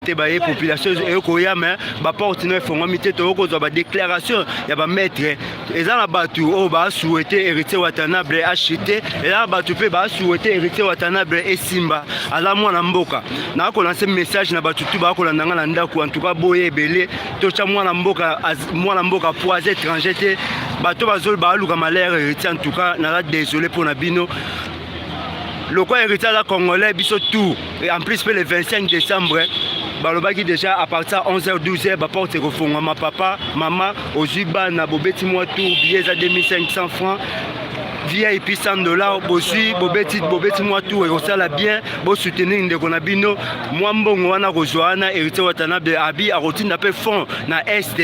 te. Baye population ekoya, mais baporte no efongwami te. Tokokozwa badéclaration ya bamaître. Eza na bato oyo basouhaite Héritier Watanabe achite, eza na bato mpe basouhaite Héritier Watanabe esimba. Aza mwana mboka. Nakolanse message na bato tu bakolanda nga na ndako. En tout cas, boye ebele, totya mwana mboka, mwana mboka po aza étranger te. Bato bazo baluka malheur Héritier, en tout cas naza désolé mpo na bino. Lokwa Héritier aza Congolais, biso tout. Et en plus mpe le 25 décembre, balobaki déjà à partir ya 11h, 12h baporte ekofongwama. Papa, mama, ozwi bana, bobeti mwa tour. Billet eza 2500 francs, VIP 100 $. Bozwi, bobeti, bobeti mwa tour, ekosala bien. Bosoutenir ndeko na bino. Mwa mbongo wana kozwa wana, Héritier Watanabe abi akotinda mpe fond na Est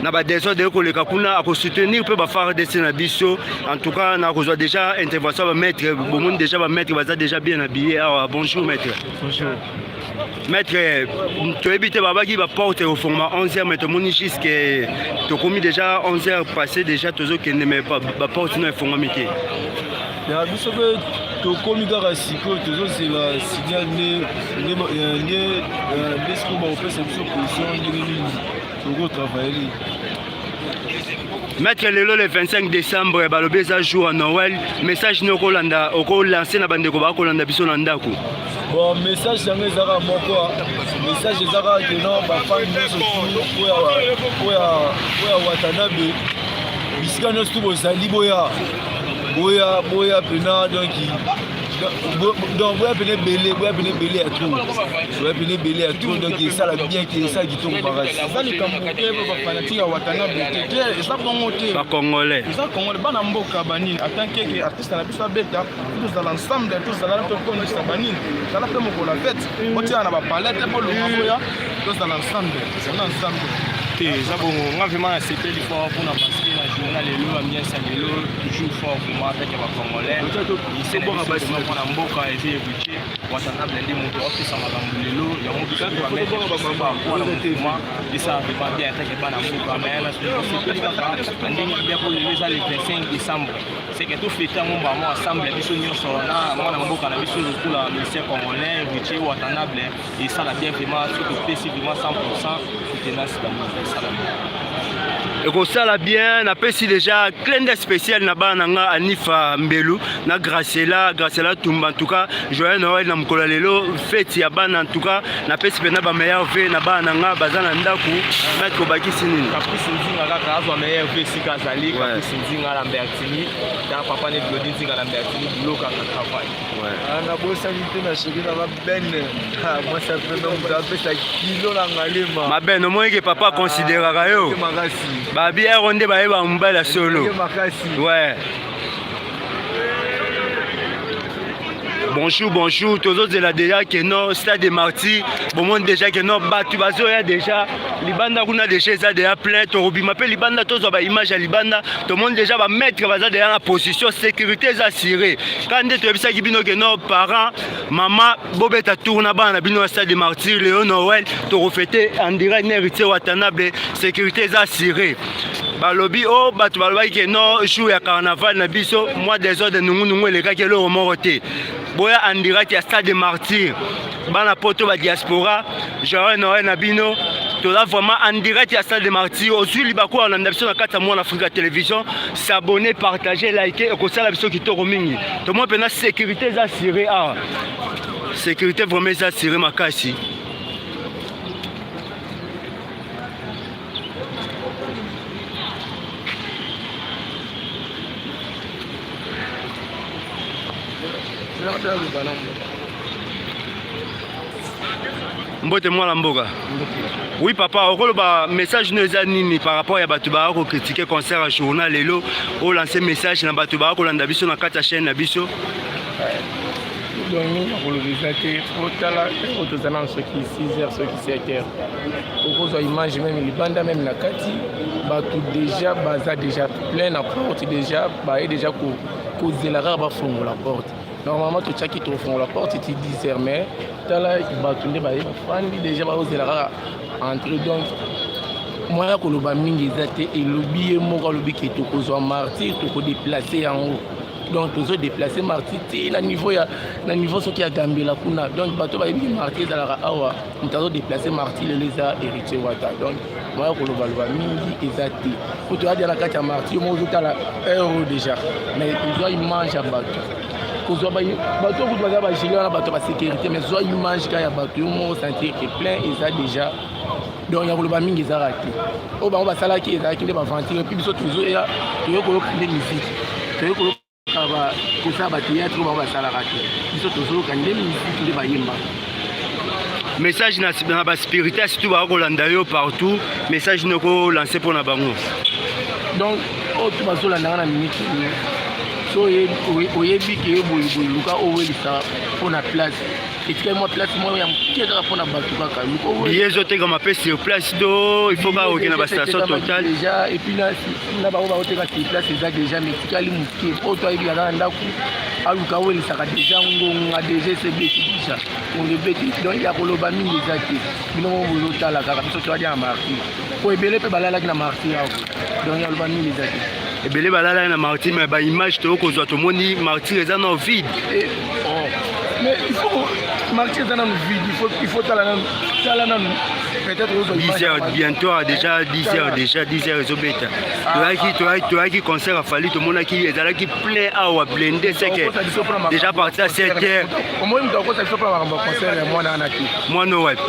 na badésordre ekoleka kuna, akosoutenir mpe baFARDC na biso. En tout cas, nakozwa déjà intervention ya bamaître. Bomoni déjà bamaître baza déjà bien habillé awa. Bonjour maître. Bonjour. Maître, toyebi te, babaki baporte ekofongama 11h, mais tomoni jusque tokomi déjà 11h passé déjà, tozokende, mais baporte no efongwami te. Ya biso mpe tokomi kaka sikoyo, tozozela signal nde sikoyo bakopesa biso position ndenge nini tokotravaille. Maître, lelo le 25 décembre, balobi eza jour ya Noël. Message nini okolanda, okolance na bandeko bakolanda biso na ndako? Bon, message yango ezaka moko. Message eza kaka ke non, bafani nyonso tu oyo ya Watanabe, bisika nyonso tu bozali, boya, boya, boya mpena. Donc boya pene ebele, boya pene ebele ya trop, boya pene ebele ya trop. Donc esala bien ke esala kitoko makasi. Eza likambo te, bafanatike ya Watanabe te te, eza bongo te. Bacongolais. Eza Congolais, bana mboka banini. En tant que artiste na biso abeta, tozala ensemble, tozala, tokondisa banini, tozala mpe mokolo ya fête, botiana na bapalais te, bolonga, boya, tozala ensemble, tozala ensemble. Te, eza bongo. Nga vraiment nasepeli fort mpona parce que na journal lelo, ambiance ya lelo toujours fort vraiment avec ya bacongolais mpona mboka. Eza Héritier Watanabe nde moto apesa makambo lelo yango. Biso mpona mouvement esala vraiment bien atake bana mboka. Mais nasepeli kaka na ndenge bien mpo lelo eza le 25 décembre, c'est que tofete yango mbamo ensemble, biso nyonso na mwana mboka na biso lokola ministère congolais Héritier Watanabe. Esala bien vraiment soki topesi vraiment 100 soutenance bango, esala bien. Ekosala bien. Napesi déjà clin d'œil spécial na bana na nga Anifa Mbelu na Graciela, Graciela Tumba. En tout cas, joyeux Noël na mokolo ya lelo, fête ya bana. En tout cas, napesi mpena bameilleurs vœux na bana na nga baza na ndako. Maître, obakisi nini? Caprice Nzinga kaka azwa meilleur vœu esika azali. Caprice Nzinga Lambertini ta papa ne Glodi Nzinga Lambertini, boulot kaka, travail. Nabosani te na chéri nanga Ben, mwasi apembe, moto apesa kilo na ngalema. Maben, omoniki papa aconsidéraka yo. Makasi. Babi ero nde bayeba mobali ya solo. Makasi. Ouais. Bonjour, bonjour. Tozozela déjà ke non, stade de Martyr, bomoni déjà ke non, bato bazoya déjà libanda kuna, déjà eza déjà plein. Tokobima mpe libanda, tozwa baimage ya libanda. Tomoni déjà bamaître baza déjà na position, sécurité eza assuré. Ka nde toyebisaki bino ke non, parent, mama, bobeta tour na bana na bino ya stade de Martyr. Lelo Noël, tokofete en direct na Héritier Watanabe. Sécurité eza assuré. Balobi o bato balobaki ke non, jour ya carnaval na biso, mwa désordre nungunungu elekaki, eloko moko te. Boya en direct ya stade de Martyr. Bana Poto, badiaspora, joyeux Noël na bino. Toza vraiment en direct ya stade de Martyr. Ozwi libaku olanda biso na kati ya Mwana Afrika Télévision, s'abonner, partager, liker, ekosala biso kitoko mingi. Tomoni mpena sécurité eza assuré awa, sécurité vraiment eza assuré makasi. Mbote mwana mboka. Oui papa, okoloba message no eza nini par rapport ya bato baya kocritiquer concert ya journal lelo? Olance message na bato baya kolanda biso na kati ya chaîne na biso. Donc mingi ya koloba eza te. Otala oyo toza nano, soki 6 heures, soki 7 heures, okozwa image même libanda, même na kati, bato déjà baza déjà plein na porte, déjà baye déjà kozela kaka bafongola porte. Normalement totiaki tofongola porte ti 10 heures, mais tala bato nde baye, bafandi déjà, bazozela kaka entrée. Donc moya koloba mingi eza te. Elobi ye moko, alobi ke tokozwa Martyr, tokodéplacer yango. Donc tozo déplacer Martyr ti na niveau ya na niveau soki ya Gambela kuna. Donc bato bayebi Martyr ezalaka awa, moto azo déplacer Martyr lelo eza Héritier Wata. Donc moya kolobaloba mingi eza te, po toya na kati ya Martyr moko ozotala heure oyo déjà, mais tozwa image ya bato, kozwa bato kutu baza bagile wana, bato ya basécurité, mais zwa image kaka ya bato, yo moko sentir que plein eza déjà. Donc ya koloba mingi ezalaka te. Oyo bango basalaki ezalaki nde baventure, et puis biso tozoya, toye koyoka nde musique, toye koyoka kosala bathéâtre oyo bango basalaka te. Biso tozoyoka nde musique nde bayembaka. Message na baspiritas surtout bakolanda yo partout, message noko lance mpona bango. Donc oyo to bazolandanga na minute oyo, so oyebi ke yo boyeboye, luka owelisa mpona place etikali mwa place moko ya moke kaka mpona bato kaka, luka. Billet ezotekama mpe sur place to il faut kaka okende na bastation Total? Déjà, et puis na bango baoteka sur place, eza déjà, mais etikali moke. Oyo to ayebi kaka na ndako, aluka awelisaka déjà. Ngonga déjà esebeti, déjà ngonga ebeti. Donc ya koloba mingi eza te, bino moko bozotala kaka. Biso toadia na Martyr, po ebele mpe balalaki na Martyr awa. Donc ya koloba mingi eza te. Ebele balalaki na Martyr, mais baimage toyokozwa, tomoni Martyr eza na vide. Oh. Mais il faut Martyr eza nanu vide, il faut tala nanu, tala nanu, peut-être ozwa. 10 heures bientôt, déjà 10 heures, déjà 10 heures ezobeta. Toyaki concert a Fally, tomonaki ezalaki plein awa, blindé, seke déjà parti à 7 heures. Omoni moto akosa biso mpona makambo ya concert ya mwana wana te. Mwana wapi?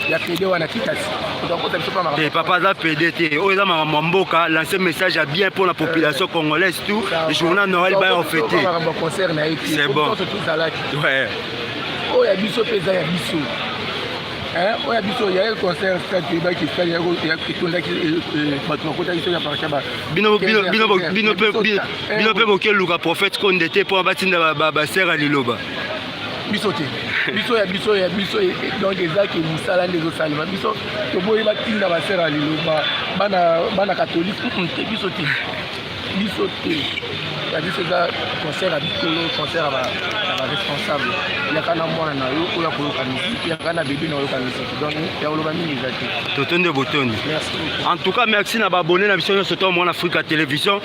Ya pede wana, tikasi moto akosa biso mpona. Te, papa aza pede te. Oyo eza makambo ya mboka. Lancer message ya bien mpona population congolaise, tout journée Noël baya ofêter. Makambo ya concert na ye te. C'est bon. Nyonso tozalaki. Ouais. Oyo ya biso mpe eza ya biso. Oyo ya biso ya concert, stade toyebaki, stade etondaki, bato bakotaki soki ya partir. Bino mpe bokeluka prophète Konde te mpo batinda basere ya liloba? Biso te, biso ya biso ya biso. Donc ezaki mosala nde ezosalema. Biso toboyi batinda basere ya liloba, bana catholique te. Biso te, biso te. Ya biso eza concert ya bikolo, concert ya baresponsable. Yaka na mwana na yo oyo akoyoka musique, yaka na bebe na oyoka musique. Donc ya koloba mingi eza te. Totonde botondi. Merci. En tout cas, merci na baabonné na biso nyonso to Mwana Afrika Télévision.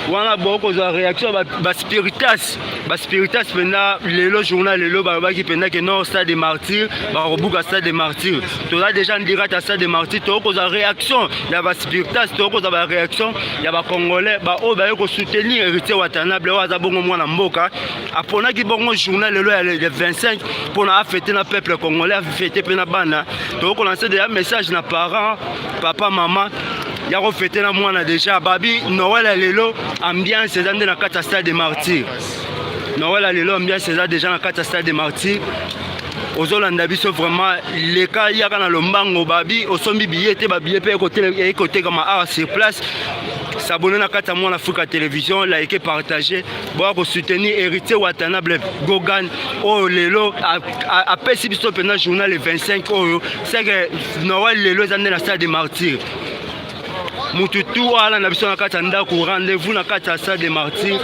Wana bokozwa réaction baspiritas, baspiritas mpenza. Lelo journal lelo balobaki mpenza ke nord Stade de Martyr, bakobuka Stade de Martyr. Toza déjà en direct ya Stade de Martyr, tokozwa réaction ya baspiritas, tokozwa baréaction ya bacongolais baoyo baye kosoutenir Héritier Watanabe, oyo aza bongo mwana mboka. Aponaki bongo journal lelo ya le 25 mpona afêter na peuple congolais, afêter mpe na bana. Tokolancer déjà message na parent, papa, mama, ya kofêter na mwana. Déjà babi Noël ya lelo, ambiance eza nde na kati ya Stade de Martyr. Noël ya lelo, ambiance eza déjà na kati ya Stade de Martyr. Ozolanda biso vraiment, leka, yaka na lombango. Babi osombi billet te, babillet mpe ekotekama awa sur place. S'abonner na kati ya Mwana Afrika Télévision, like, partage, boya kosoutenir Héritier Watanabe Gogan, oyo lelo apesi biso mpenza journal le 25 oyo. Seke Noël lelo eza nde na Stade de Martyr. Mutu tu oyo alanda biso na kati ya ndako, rendez-vous na kati ya Stade de Martyr.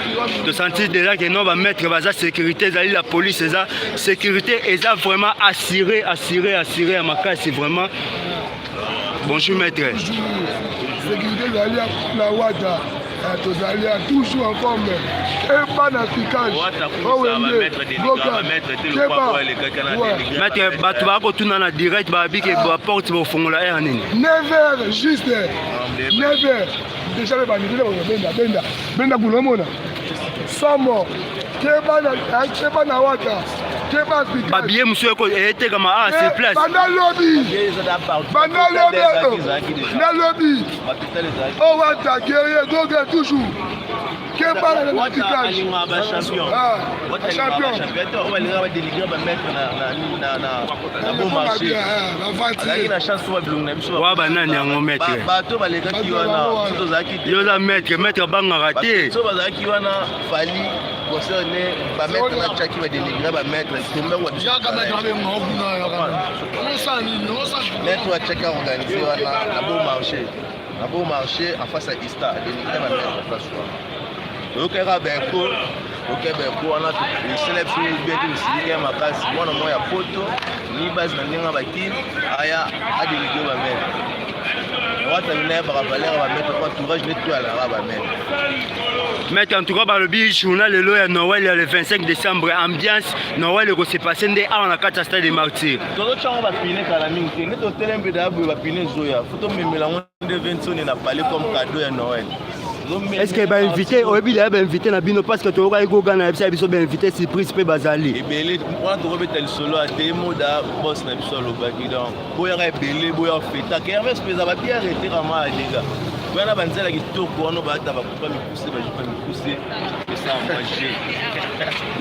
Tosentir déjà ke non, bamaître baza, sécurité ezali, la police eza, sécurité eza vraiment assuré, assuré, assuré ya makasi vraiment. Bonjour maître. Sécurité ezali na Wata, tozali toujours en forme. Eba na pikage. Maître, bato bakotuna na direct, babi ke baporte bofongola heure nini? 9 heures juste, 9 heures déjà mpe bandimi benda benda benda kuna, omona somo. Keba na Wata, keba. Babillet mosusu etekama awa sur place? Banda lobi, banda lobi, na lobi o Wata guerrier Goge toujours. Keba na pikage, champion. Balingaka na bon marché, azalaki na chance po babilongi na biso. Wa banani yango, maître? Bato balekaki wana, so tozalaki te. Yo oza maître, maître abangaka te. So bazalaki wana, Fally concert ne bamaître na tiaki badénigrer bamaître tombeko. Maître atiaki organise wana na bon marché, na bon marché en face ya Ista, adénigrer bamaître place wana. Toyokaka beko, oke beko wana esala biso bien te. Osilika ya makasi, mwana moko ya poto ni base na ndenge ya bakili aya adénigrer bamaître. Wata mina yebaka valeur ya bamaître po entourage ne to alaka bamaître. Maître, en tout cas, balobi journal lelo ya Noël ya le 25 décembre, ambiance Noël eko se passer nde awa na kati ya stade des Martyrs. Tozotya yango bapine kala mingi te, nde totelemi mpe daya boye bapine ezoya, fo tomemela yango nde 20 na palais comme cadeau ya Noël. Est ce que bainvité oyebi deya bainvité na bino parce que toyokaki kogana yebisa biso bainvité surprise mpe bazali ebele wana tokobeta lisolo ya te moda bos na biso alobaki donc boyaka ebele boya feta kermes mpe eza babiere etekama ya dega boya na banzela kitoko wana baata bakupa mikuse bajupa mikuse esala mwa je.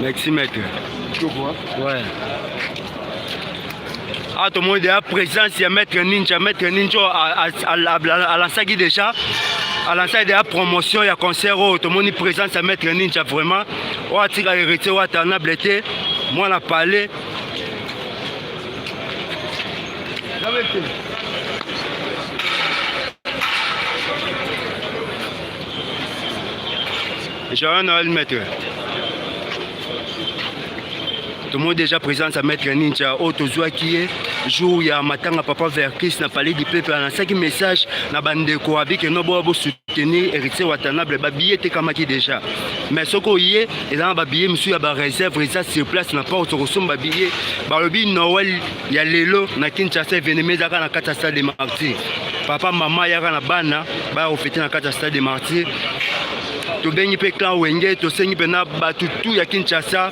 Merci maître. Ouais. Ah, tomoni deja présence ya maître Ninja. Maître Ninja alansaki déjà, alansaki déjà promotion ya concert oyo. Tomoni présence ya maître Ninja vraiment oyo atika Héritier Watanabe te, mwana palais. Joyeux Noël maître. Tomoni déjà présence ya maître Ninja oyo tozwaki ye jour ya matanga papa Verkis na palais du peuple, alansaki message na bandeko abike no boya bosoutenir Héritier Watanabe. Babillet etekamaki déjà, mais soki oye eza na babillet mosusu ya baréserve eza sur place na porte kosomba billet. Balobi Noël ya lelo na Kinshasa, événement ezaka na kati ya stade de Martyrs. Papa, mama yaka na bana baya kofete na kati ya stade de Martyrs. Tobengi mpe clan Wenge, tosengi mpena bato tu ya Kinshasa.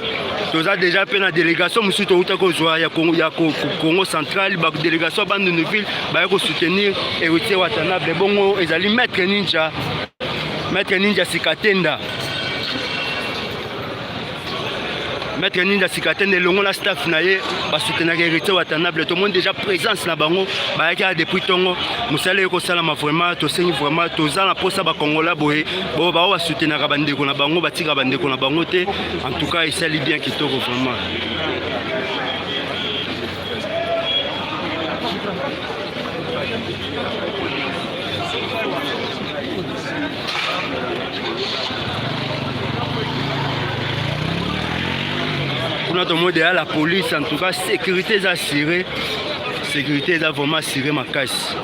Toza déjà mpe na délégation mosusu touta kozwa ya Congo, ya Congo central, badélégation ya Bandunduville baya kosoutenir Héritier Watanabe. Bongo ezali maître Ninja, maître Ninja Sikatenda, maître Ninja Sikatenda elongo na staff na ye basoutenaka Héritier Watanabe. Tomoni déjà présence na bango, bayaki ya depuis ntongo, mosala ekosalama vraiment. Tosengi vraiment, toza na mposa bakongola boye bo bao basoutenaka bandeko na bango, batika bandeko na bango te. En tout cas esali bien, kitoko vraiment. Kuna tomoni deya la police. En tout cas sécurité eza assurée, sécurité eza vraiment assurée makasi.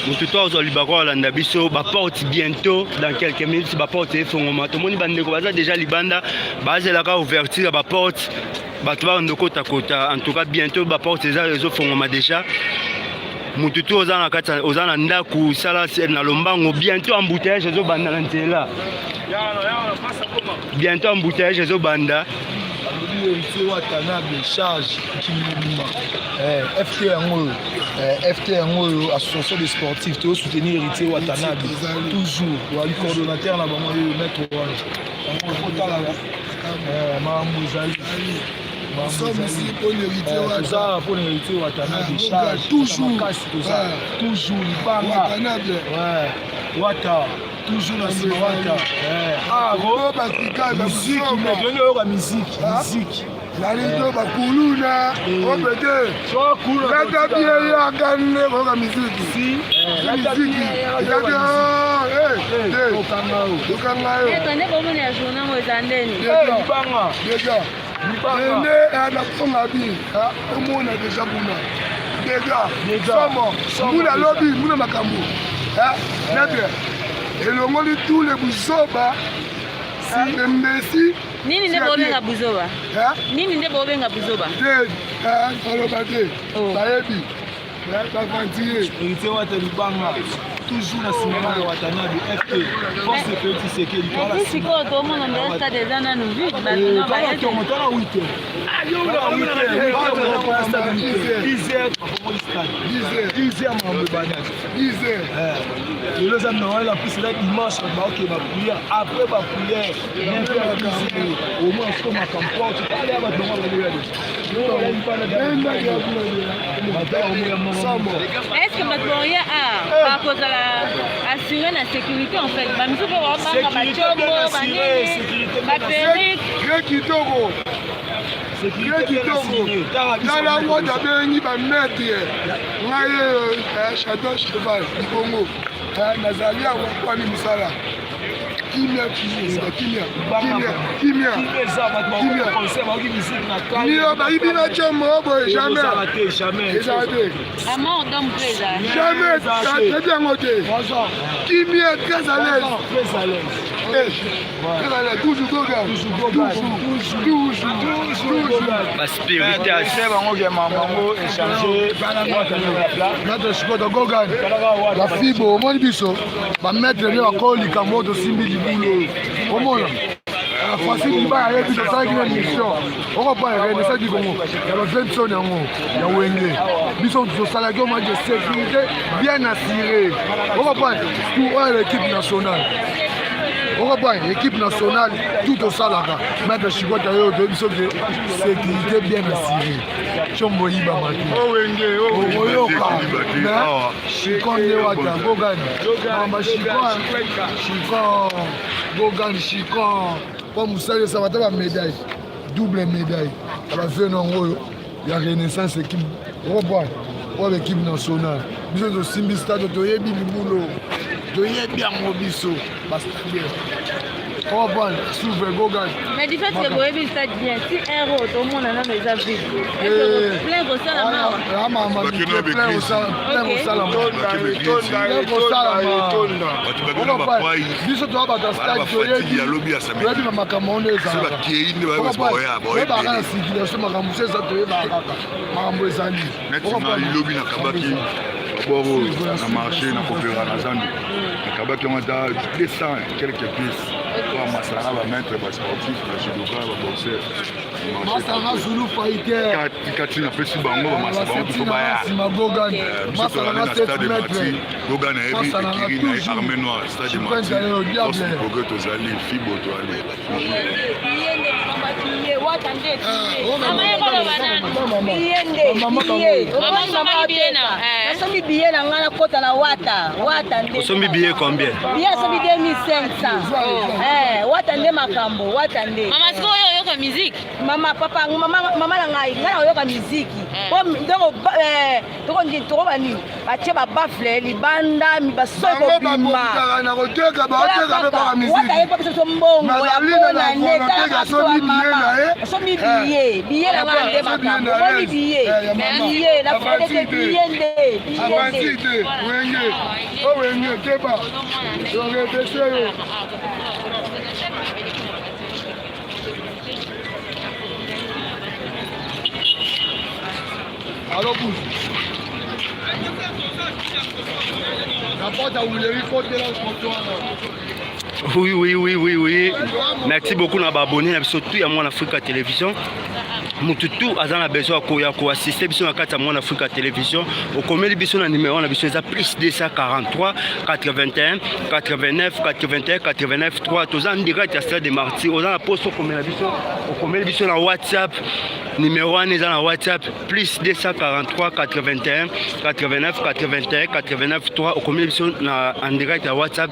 Motu to azwa libako alanda biso. Baporte bientôt, dans quelques minutes baporte efongoma. Tomoni bandeko baza déjà libanda, bazelaka ouverture ya baporte, bato bakende kotakota. En tout cas bientôt baporte eza ezofongoma déjà. Motu to oza na kati, oza na ndako, sala na lombango. Bientôt embouteillage ezobanda na nzela, bientôt embouteillage ezobanda. Balobi Héritier Watanabe charge kimobimba. FT yango oyo, FT yango oyo, association de sportifs, tozosoutenir Héritier Watanabe toujours. Wali coordonnateur na bango oyo, maître wana yango otala makambo ezali toza mpona Héritier Watanabe charge makasi, toza toujours libanga wata, toujours na nsima wata. Musique oyoka, musique, musique. Nalito bakuluna obete lata bie yaka nde koyoka miziki, miziki okanga yo. Nde bomona ya journée yango eza ndeni? Déjà ende nakonga bi omona déjà kuna déjà somo mbula lobi mbula makambo maître elongoli tous les buzoba mbesi. Nini nde bobenga buzoba? Nini nde bobenga buzoba? Te, aloba te, bayebi bavantier. Héritier Wata libanga, toujours na nsima ya Watanabe, FT, force Félix Tshisekedi. Sikoyo tomona nde stade eza nanu vide, bato. Tongo tala 8 heures, 10 heures makambo ebandaki. Lelo eza Noël, en plus eza dimanche, baoke baprière, après baprière 9 heures 10, au moins siko makambo porte tala ya bato bango baloya. Est-ce que bato baoya a bakozala assuré na sécurité? En fait bamisusu mpe babanga bacombo banini baperruque. Kitoko, très kitoko. Tala wata abengi bamaître, ngai Chateau Cheval Likongo, nazali awa kwani mosala. Kimia, kimia, kimia, kimia, kimia eza bato Kimia. bakoki concert bakoki musique na calme. Kimia, bayibi na tshombo boye jamais. Ekozala te jamais. Ezala te. Amor d'homme mpe ezala. Jamais, Ezala te. toyebi yango te. Bonsoir. Kimia, très à l'aise. Très à l'aise. Eh, très à l'aise. Toujours Gogan. Toujours Gogan. Toujours, toujours, toujours. Baspiritas. Bango ke bango échanger Maître Chikoto Gogan, la fibre omoni biso bamaître nde bakolo likambo oyo tosimbi libulu omona Francis Liba ayebi tosalaki na mission okopa renaissance du Congo ya ba Venson yango ya Wenge biso tosalaki au match de sécurité bien assuré okopa tout oyo l'équipe nationale okopa équipe nationale tout tosalaka maître Chikota yo toyebi biso ke sécurité bien assuré Chombo yibama te oyoka mais Chikon nde wata Gogan mamba Chikon Chikon Gogan Chikon mpo mosali esaka ata bamédaille double médaille ya bavene yango oyo ya renaissance équipe okopwana oyo baéquipe nationale biso tosimbi stade toyebi libulo toyebi yango biso bastadiere okopwana souvre Gogan. Mais du fait que boyebi stade bien, si un oyo tomona nano eza vide, est-ce que plein kosala mawa? Plein kosalama, plein kosalama. Biso toza bato ya stade, toyebi toyebi na makambo wana ezalaka, toyebaka na circulation, makambo mosusu eza, toyebaka kaka makambo ezali. Neti nga lobi nakabaki babord oyo na marché na kopera na zandu, nakabaki yango ata 200 quelque pièces po ya masala na bamaître basportif, bajudoka, baboxer. Masanga Zulu fighter. Kati napesi bango bamasa bango tufo baya. Nsima Gogan. Biso tozali na stade Martyrs. Gogan ayebi ekiri na ye armée noire, stade Martyrs, force du progrès, tozali fibo, toali. Iye nde mama tiye wata nde tiye. Biye nde biye. Mama, osombi billet na eh. Nasombi billet na ngai, nakota na wata wata nde. Osombi billet combien? Billet asombi 2500. Eh, wata nde makambo, wata nde. Mama, sikoyo oyo oyoka musique? Mama, papa, mama, mama na ngai, ngai nakoyoka miziki. Po donc toko nini, tokoba nini, batie babaffle libanda, basoki Bango kobima. babongaka na koteka, baoteka mpe baka Wata ye miziki. mpo biso so mbongo ya Nazali na mpona ne volonté tala asombi billet na ye. Asombi billet, billet na ngai nde Asombi billet makambo na omoni ye. billet. Eh, ya mama. Billet na fodeke Avanti te. billet nde billet Avanti nde. te, wenge o wenge keba orepese yo. Alo bouge. Na porte ya Wileri, kotela moto wana. Oui. Merci beaucoup na baabonné na biso tout ya Mwana Afrika Télévision. Mutu tu aza na besoin ya koassiste biso na kati ya Mwana Afrika Télévision, okomeli biso na numéro na biso, eza plus 243 81 89 81 89 3. Toza en direct ya stade de Martyr. Oza na poso okomela biso, okomeli biso na WhatsApp. Numéro wana eza na WhatsApp, plus 243 81 89 81 89 3. Okomeli biso na en direct ya WhatsApp.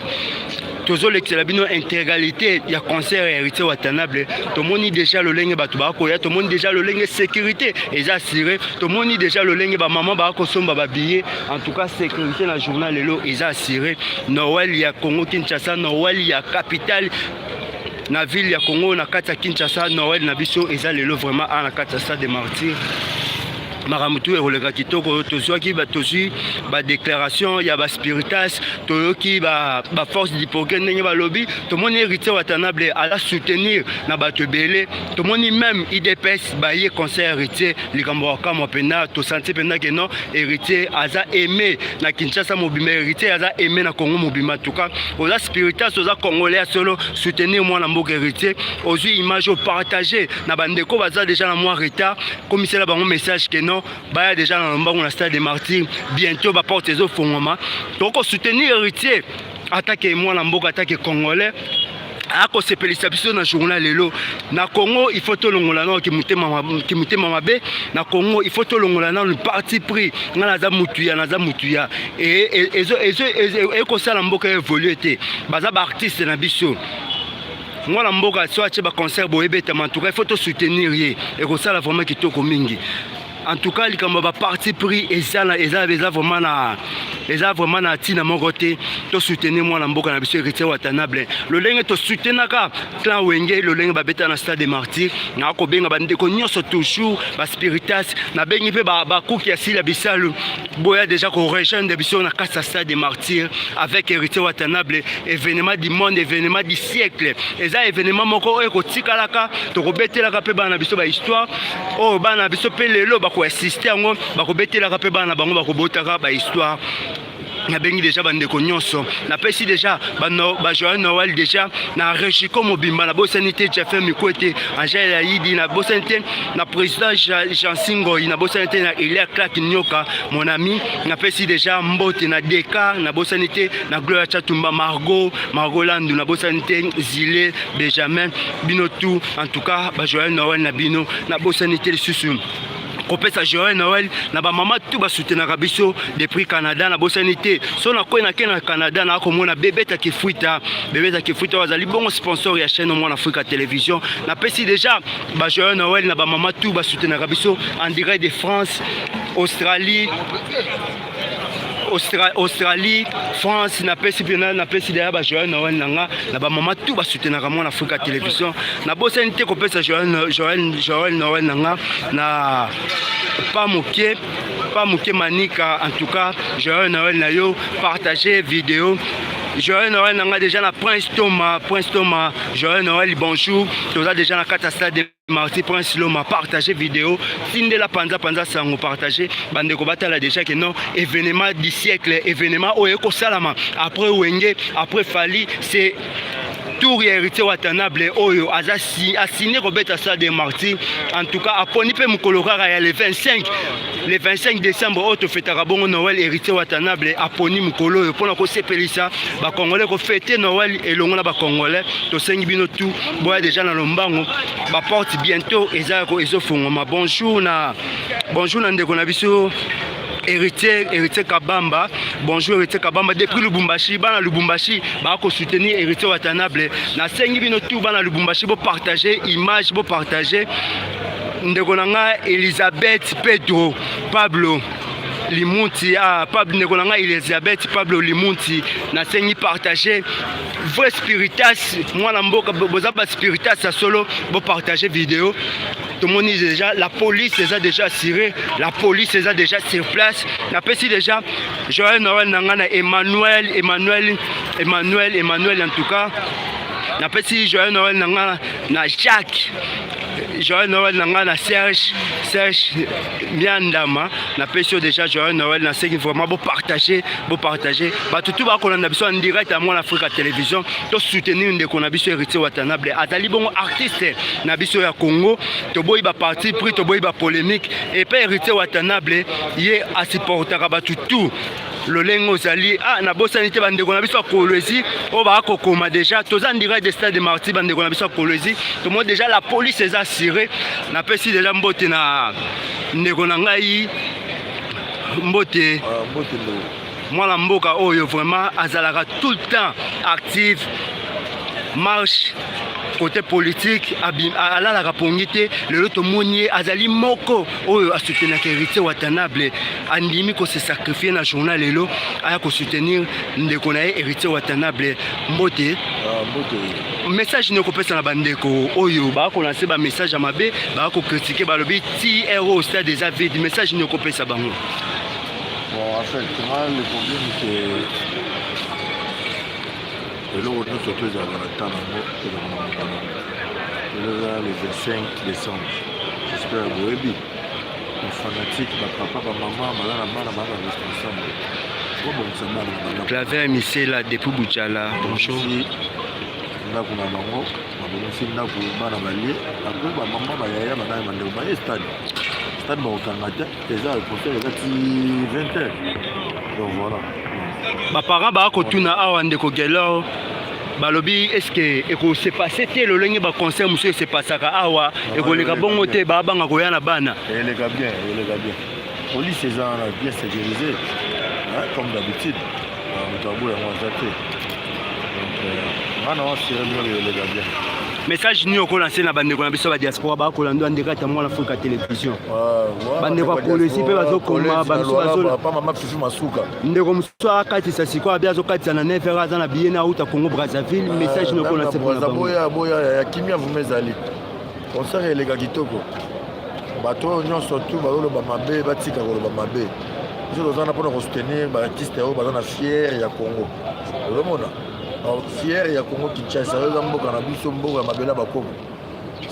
Tozolekisela bino intégralité ya concert ya Héritier Watanabe. Tomoni déjà lolenge bato bakoya, tomoni déjà lolenge sécurité eza assuré, tomoni déjà lolenge bamama bakosomba babillet. En tout cas, sécurité na journal lelo eza assuré. Noël ya Congo Kinshasa, Noël ya capitale na ville ya Congo, na kati ya Kinshasa, Noël na biso eza lelo vraiment a na kati ya stade de Martyr. Makambo tu ekoleka kitoko. Tozwaki, tozwi badéclaration ya baspiritas, toyoki baforce du progrès ndenge balobi, tomoni Héritier Watanabe aza soutenir na bato ebele, tomoni même UDPS baye concert Héritier. Likambo ya kamwa mpenza, tosanti mpenza ke non, Héritier aza aimé na Kinshasa mobimba, Héritier aza aimé na Congo mobimba. En tout cas, oza spiritas, oza congolais ya solo, soutenir mwana mboka Héritier. Ozwi image, opartage na bandeko baza déjà na mwa retard, komisela bango message ke non, baya déjà na lombango na stade de Martyr. Bientôt baporte ezofongwama. Tokosoutenir Héritier atake mwana mboka, atake congolais akosepelisa biso na journal lelo na Congo. Il faut tolongola nano kimotema mabe na Congo, il faut tolongola nano parti pris. Ngai naza mutu ya, naza mutu ya, ekosala mboka évolue te. Baza baartiste na biso, mwana mboka so atie baconcert boye ebetama. En tout cas, il faut tosoutenir ye, ekosala vraiment kitoko mingi. En tout cas, likambo ya baparti pris eza eza eza vraiment na eza vraiment na ntina moko te. Tosoutenir mwana mboka na biso Héritier Watanabe lolenge tosoutenaka clan Wenge, lolenge babeta na Stade de Martyr. Nakobenga bandeko nyonso toujours baspiritas, nabengi mpe bakuki ya sila bisalu, boya déjà korejoindre biso na kati ya Stade de Martyr avec Héritier Watanabe. Événement du monde, événement du siècle, eza événement moko oyo ekotikalaka, tokobetelaka mpe bana na biso bahistoire oyo. Bana na biso mpe lelo bakoassiste yango, bakobetelaka mpe bana na bango, bakobotaka bahistoire. Nabengi déjà bandeko nyonso, napesi déjà bajoyeux Noël déjà na Regico mobimba. Nabosani te Jafin Mikwete, Angele Ayidi, nabosani te na président Jansi Ngoi, nabosani te na Elia Clark Nyoka, mon ami. Napesi déjà mbote na Deka, nabosani te na Gloria Chatumba, Margot, Margot Landu, nabosani te Zile Benjamin, bino tout en tout cas bajoyeux Noël na bino. Nabosani te lisusu kopesa joyeux Noël na bamama tu basoutenaka biso depuis Canada. Nabosani te so nakwei nake na Canada, nakomona Bebeta Kifuita. Bebeta Kifuita oyo azali bongo sponsor ya chaîne Mwana Afrika Télévision. Napesi déjà bajoyeux Noël na bamama tu basoutenaka biso en direct de France, Australie, Australie, France. Napesi mpena, napesi deya bajoyeux Noël na nga na bamama tu basoutenaka Mwana Afrika Télévision. Nabosani te kopesa joyeux Noël na nga na pa moke, pa moke Manika. En tout cas, joyeux Noël na yo, partager vidéo. Joyeux Noël na nga déjà na Prince Thomas. Prince Thomas, joyeux Noël, bonjour. Toza déjà na kati ya Stade Marti. Prince Loma, partage vidéo, tindela panza panza sango, partage, bandeko batala déjà que non, événement du siècle, événement oyo ekosalama après Wenge, après Fally, c'est tour ya Héritier Watanabe oyo aza asine kobeta Stade de Martyr. En tout cas, aponi mpe mokolo kaka ya le 25, le 25 décembre oyo tofetaka bongo Noël. Héritier Watanabe aponi mokolo oyo mpona kosepelisa bacongolais, kofete Noël elongo na bacongolais. Tosengi bino tout boya déjà na lombango, baporte bientôt eza ezofungwama. Bonjour na ndeko na biso Héritier, Héritier Kabamba. Bonjour Héritier Kabamba depuis Lubumbashi. Bana Lubumbashi bakosoutenir Héritier Watanabe. Nasengi bino tout bana Lubumbashi, bopartage image, bopartage. Ndeko na ngai Elizabeth Pedro Pablo Limunti, ah, Pablo, ndeko na ngai Elizabeth Pablo Limunti, nasengi partage. Vrai spiritas, mwana mboka, boza baspiritas ya solo, bopartage vidéo. Tomoni déjà la police eza déjà assuré, la police eza déjà sur place. Napesi déjà joyeux Noël na ngai na Emmanuel, Emmanuel, Emmanuel, Emmanuel. En tout cas, napesi joyeux Noël na ngai na Jacques, joyeux Noël na ngai na Serge, Serge Miandama. Napesi yo déjà joyeux Noël. Nasengi vraiment bopartage, bopartage. Bato tu bakolanda biso en direct ya Mwana Afrika Télévision, tosoutenir ndeko na biso Héritier Watanabe, azali bongo artiste na biso ya Congo. Toboyi baparti pris, toboyi bapolémique. Epe Héritier Watanabe ye asupportaka bato tout lolenge ozali. Ah, nabosani te bandeko na biso ya Kolwezi oyo bakokoma déjà. Toza en direct de Stade de Martyr. Bandeko na biso ya Kolwezi, tomoni déjà la police eza assuré. Napesi déjà mbote na ndeko na ngai, mbote. Mbote ndeko. Mwana mboka oyo vraiment azalaka tout le temps active, marche côté politique, alalaka pongi te. Lelo tomoni ye azali moko oyo asoutenaka Héritier Watanabe, andimi kose sacrifier na journée lelo, aya kosoutenir ndeko na ye Héritier Watanabe. Mbote. Mbote. Message nini okopesa na bandeko oyo bakolanse bamessage ya mabe, bakocritiquer, balobi ti ero stade eza vide? Message nini okopesa bango? Bon, en fait, moi, le problème, c'est eloko nyonso to ezalaka na temps nango, ezalaka na mokolo nango. Eza le 25 décembre. J'espère boyebi bafanatique, bapapa, bamama baza na bana, baza reste ensemble, bobongisa bana na bandako. Claver Misela depuis Bujala, bonjour. Ndako na bango, babongisi ndako, bana balie, après bamama, bayaya, banani, bandeko baye stade. Stade bakokanga te, eza concert eza ti 20 heures, donc voilà. Baparent baa kotuna awa, ndeko Gelor, balobi est-ce ekose passe te lolenge baconcert mosusu esepasaka awa? Ekoleka bongo te? Babanga koya na bana. Eleka bien, eleka bien. Police eza wana bien sécurisé comme d'habitude, moto aboya yango aza te. Donc nga na wasire bino eleka bien. Message nini okolanse na bandeko na biso ba diaspora bakolanda ndeka ta mwana Afrika télévision? Bandeko ya Kolwezi mpe bazokoma bamosusu bazola. Pa mama Fifi Masuka. Ndeko mosusu akatisa sikoyo abi azokatisa na 9 heures aza na billet na auta Congo Brazzaville. Message nini okolanse mpona bango? Boya boya ya kimia vuma ezali. Concert eleka kitoko. Bato oyo nyonso tu bazoloba mabe batika koloba mabe. Biso toza na mpona kosoutenir baartiste oyo baza na fiere ya Congo. Ozomona? Fiere ya Congo Kinshasa oyo eza mboka na biso, mboka ya mabele ya bakoko.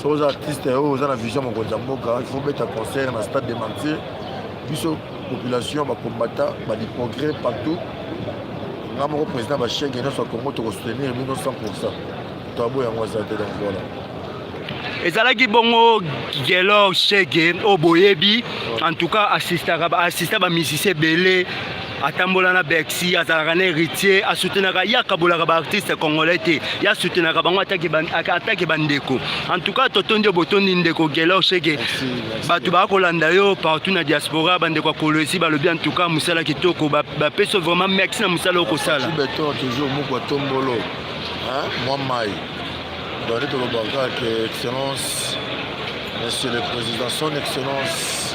Soki oza artiste oyo oza na vision mokonzi ya mboka, il faut beta concert na stade de Martyrs. Biso population ba combattant ba du progrès partout. Nga moko président ba chèque nyonso ya Congo tokosoutenir bino 100%. Toabo yango aza te donc voilà. Ezalaki bongo Gelor Shege oyo boyebi, en tout cas assistaka assista ba musicien ebele, atambola na Bercy, azalaka na héritier, asoutenaka ye, akabolaka ba artiste congolais te, ye asoutenaka bango atake bandeko. En tout cas totondi yo botondi ndeko Gelor Shege, bato bakolanda yo partout na diaspora, bandeko ya Kolwezi balobi en tout cas mosala kitoko, bapesi yo vraiment merci na mosala oyo kosala. Beton toujours mukwa tombolo, hein, mwa mai. Donc tolobaka que excellence monsieur le président, son excellence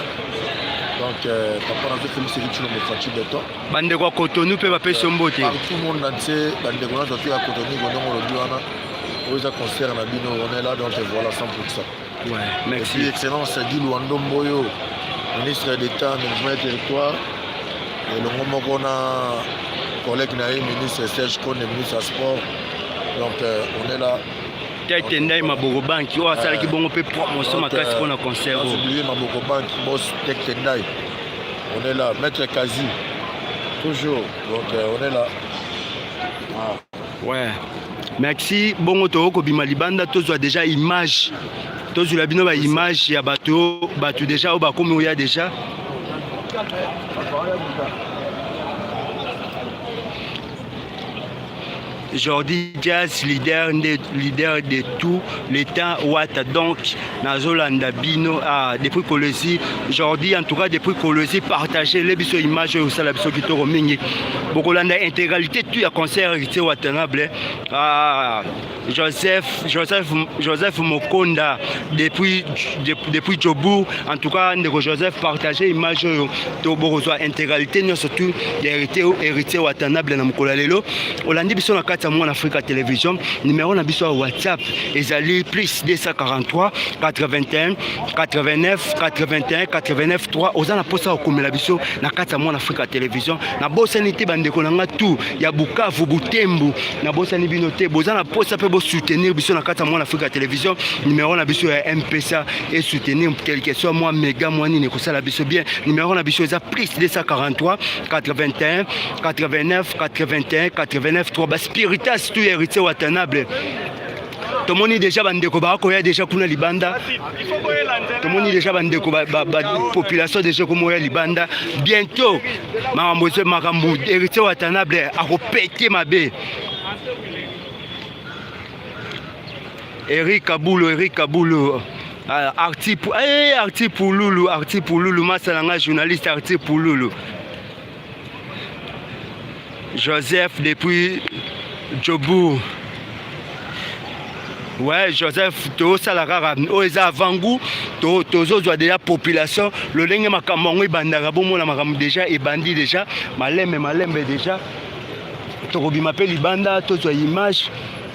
donc euh, papa nazo Félix Tshilombo Fatshi Beton. Bandeko ya Cotonou mpe bapesi yo mbote. Partout monde entier bandeko nyonso tu ya Cotonou ndenge olobi wana oyo eza concert na bino, on est là donc voilà 100%. Ouais, merci. Et puis excellence Guy Luando Mboyo, ministre d'État, aménagement du territoire, elongo moko na collègue na ye ministre Serge Konde, ministre ya sport. Donc euh, on est là. Tete Ndai Maboko Bank oyo asalaki bongo mpe promotion makasi mpona concert oyo. Oublié Maboko Bank, boss Tete Ndai. On est là, Maître Kazi. Toujours. Donc euh, on est là. Ah. Ouais. Merci. Bongo to kobima libanda tozwa déjà image. Tozwila bino ba image ya bato bato déjà oyo bakomi oya déjà. Jordi Jazz leader de, leader de tout le temps Wata donc nazolanda bino ah, depuis Kolwezi Jordi en tout cas depuis Kolwezi partager les biso image oyo osala biso kitoko mingi bokolanda intégralité tout ya concert Héritier Watanabe ah, Joseph Joseph Joseph Mokonda depuis depuis Djobourg en tout cas ndeko Joseph partager image oyo to bokozwa intégralité nyonso tout ya héritier héritier Watanabe na mokolo ya lelo olandi biso na kati ya mwana Afrika Télévision. Numéro na biso ya WhatsApp ezali plus 243 81 89 81 89 3. Oza na posa kokomela biso na kati ya mwana Afrika Télévision. Nabosani te bandeko na nga tout ya Bukavu, Butembo, nabosani bino te. Boza na posa mpe bosoutenir biso na kati ya mwana Afrika Télévision. Numéro na biso ya M-Pesa et soutenir quelque soit mwa mega mwa nini ekosala biso bien. Numéro na biso eza plus 243 81 89 81 89 3. Baspiritas tout héritier Watanabe tomoni deja bandeko bakoya deja kuna libanda, tomoni deja bandeko ba, ba, ba, population deja komoya libanda. Bientôt makambo ezo makambo héritier Watanabe akopete mabe. Eric Kabulo, Eric Kabulo, Arti, eh, Arti Pululu, Arti Pululu, masala nga journaliste Arti Pululu. Joseph depuis Djobourg. Ouais, Joseph, tosala kaka oyo eza avant goût, tozozwa déjà population lolenge makambo yango ebandaka, bomona makambo déjà ebandi déjà malembe malembe déjà tokobima mpe libanda tozwa image,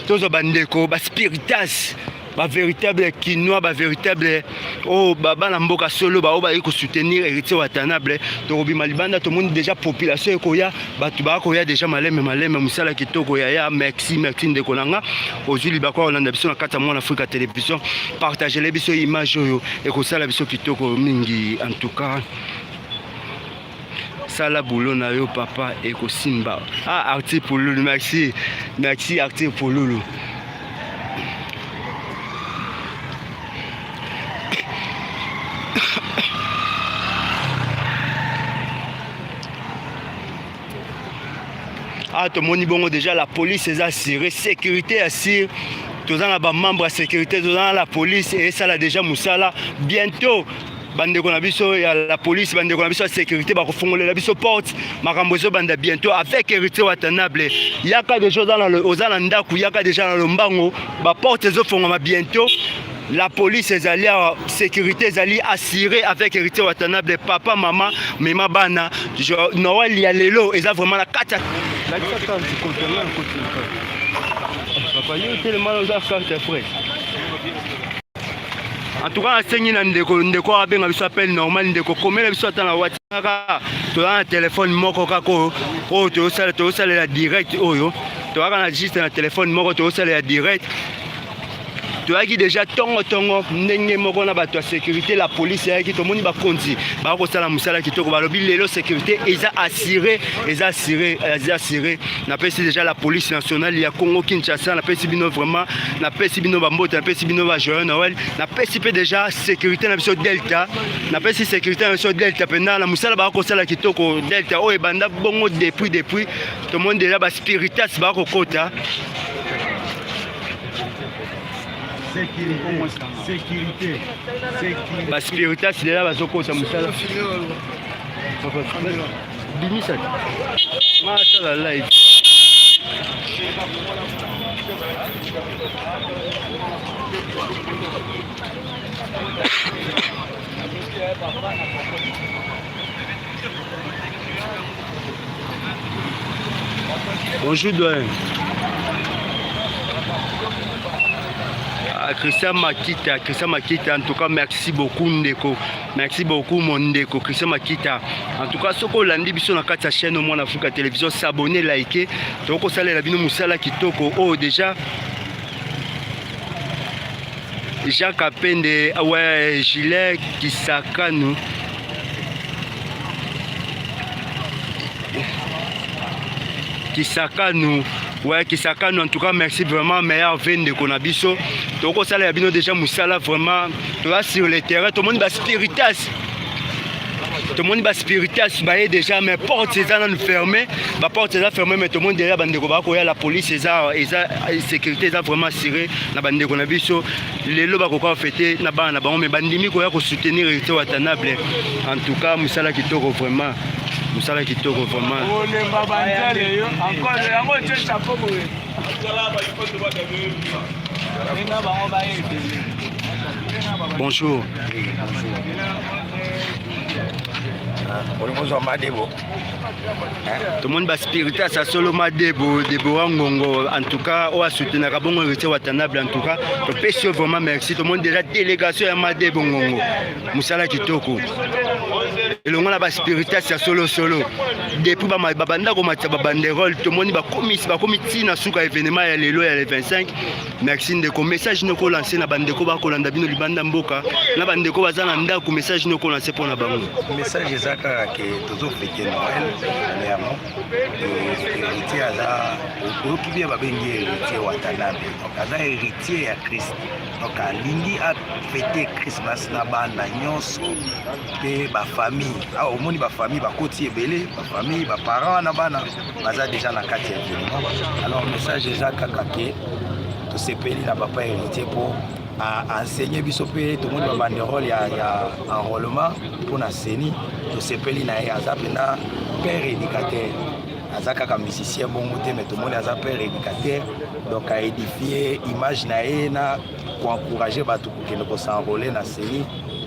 tozwa bandeko ba spiritas ba véritable kinois, ba véritable oyo bana mboka solo baoyo bayi kosoutenir héritier Watanabe. Tokobima libanda, tomoni déjà population ekoya, bato bakoya déjà malembe malembe. Mosala kitoko yaya, merci merci ndeko na nga ozwi libako ya kolanda biso na kati ya mwana Afrika Télévision. Partagele biso image oyo ekosala biso kitoko mingi. En tout cas sala boulot na yo papa, ekosimba. Ah, Arti Pululu, merci merci Arti Pululu. Ah, tomoni bongo déjà la police eza assurée, sécurité assure, toza na bamembre ya sécurité, toza na la police esala déjà mosala. Bientôt Bandeko na biso ya la police, bandeko na biso ya sécurité bakofongolela biso porte. Makambo ezobanda bientôt avec Héritier Watanabe. Yaka déjà oza na ndako, yaka déjà na lombango, ba porte ezofongama bientôt. La police ezali awa, sécurité ezali assurée avec Héritier Watanabe, papa, mama, mema bana. Noël ya lelo eza vraiment na kati ya lakisa carte kote nga na koti papa yo telema oza carte ya presse. En tout cas nasengi na ndeko, ndeko abenga biso appel normal, ndeko komela biso ata na WhatsApp kaka, toza na telefone moko kaka oyo oyo tozosala, tozosalela direct oyo toyaka na juste na telefone moko tozosalela direct. Toyaki déjà tongo tongo ndenge moko na bato ya sécurité, la police eyaki, tomoni bakonzi bakosala mosala kitoko, balobi lelo sécurité eza assuré, eza assuré, eza assuré. Napesi déjà la police nationale ya Congo Kinshasa, napesi bino vraiment, napesi bino bambote, napesi bino ba joyeux Noël, napesi mpe déjà sécurité na biso Delta, napesi sécurité na biso Delta mpenza na mosala bakosala kitoko. Delta oyo ebanda bongo depuis tomoni déjà ba spiritas bakokota. Sécurité, ba spiritas lela bazokota mosala. Bimisa masala live. Bonjour doyen. Ah, Christian Makita, Christian Makita, en tout cas merci beaucoup ndeko. Merci beaucoup mon ndeko Christian Makita. En tout cas soko olandi biso na kati ya chaîne Mwana Afrika Télévision, s'abonner, liker, tokosalela bino mosala kitoko oyo déjà Jacques Apende, ouais, Gilet Kisakanu. Kisakanu, ouais, Kisakanu, en tout cas, merci vraiment, meilleur ndeko na biso. Tokosala ya bino déjà musala vraiment, toza sur le terrain, tomoni ba spiritas. Tomoni ba spiritas baye déjà, mais porte eza nanu fermé, ba porte eza fermé, mais tomoni déjà bandeko bakoya, la police eza eza sécurité eza vraiment assurée na bandeko na biso. Lelo bakoka fêter na bana na bango, mais bandimi koya ko soutenir Héritier Watanabe. En tout cas, musala kitoko vraiment. Musala kitoko vraiment. Olemba banzele yo encore yango tie chapeau boye. Bonjour. Olingo ozwa madebo. Tomoni baspiritas ya solo madebo Debora Ngongo, en tout cas oyo asoutenaka bongo Héritier Watanabe, en tout cas topesi yo vraiment merci. Tomoni déjà délégation ya madebo Ngongo, mosala kitoko elongo na baspiritas ya solosolo depuis babanda komatisa babanderole, tomoni bakomisi bakomi ntina suka événement ya lelo ya le 25. Merci ndeko, message noko lance na bandeko bakolanda bino libanda mboka na bandeko baza na ndako, message noko lance mpo na bango. Message eza kaka ke tozofete Noël premièrement, héritier aza, oyoki bien babengi héritier Watanabe, donc aza héritier ya Christ, donc alingi afete Christmas na bana nyonso mpe bafamille. Awa omoni bafamille bakoti ebele, bafamille, baparent na bana baza déjà na kati ya événement. Alors message eza kaka ke tosepeli na papa héritier mpo aenseigner biso mpe tomoni babanderole ya enrôlement mpona CENI. Tosepeli na ye, aza mpena père éducateur, aza kaka musicien bongo te, mais tomoni aza père éducateur, donc aédifie image na ye na koencourage bato kokende kos'enrôler na CENI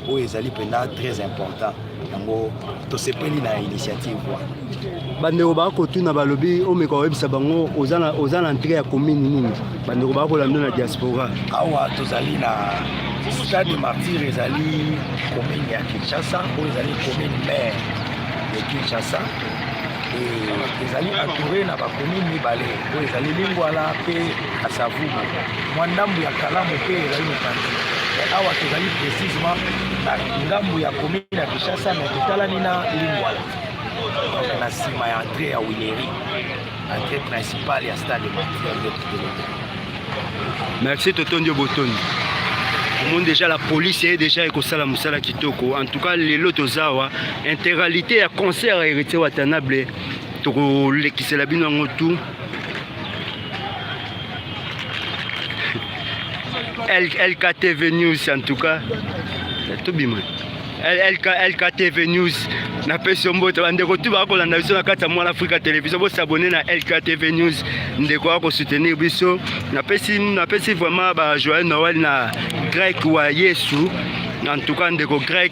oyo ezali mpenza très important. Yango tosepeli na initiative wana. Bandeko bakotuna, balobi omeka oyebisa bango oza na entrée ya commune nini, bandeko bakolanda na diaspora. Awa tozali na Stade de Martyr, ezali commune ya Kinshasa, oyo ezali commune maire de Kinshasa. Ezali entouré na bacommune mibale oyo ezali Lingwala mpe Kasavubu, mwa ndambu ya Kalamu mpe ezali mopanzi. Awa tozali précisement na ngambu ya commune ya Kinshasa, mais totalani na Lingwala, donc na nsima ya entrée ya Huilerie, entrée principale ya Stade de Martyr nde totelemi. Merci, totondi yo botondi. Omoni déjà la police eye déjà ekosala mosala kitoko. En tout cas lelo toza awa, intégralité ya concert ya Héritier Watanabe tokolekisela bino yango tout. LKTV News, en tout cas tobima. LK, LKTV News napesi yo mbote bandeko tu bakolanda biso na kati ya mwana afrika television bosabone na lktv news ndeko akosoutenir biso napesi napesi vraiment ba joyeux noël na grec wa yesu en tout cas ndeko grec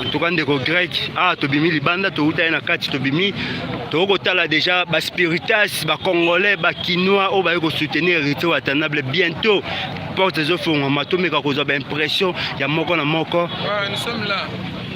en tout cas ndeko grec ah tobimi libanda touta ye na kati tobimi tokoki kotala déjà baspiritas bacongolais bakinois oyo baye kosoutenir héritier watanabe bientôt porte ezofongwama tomeka kozwa baimpression ya moko na moko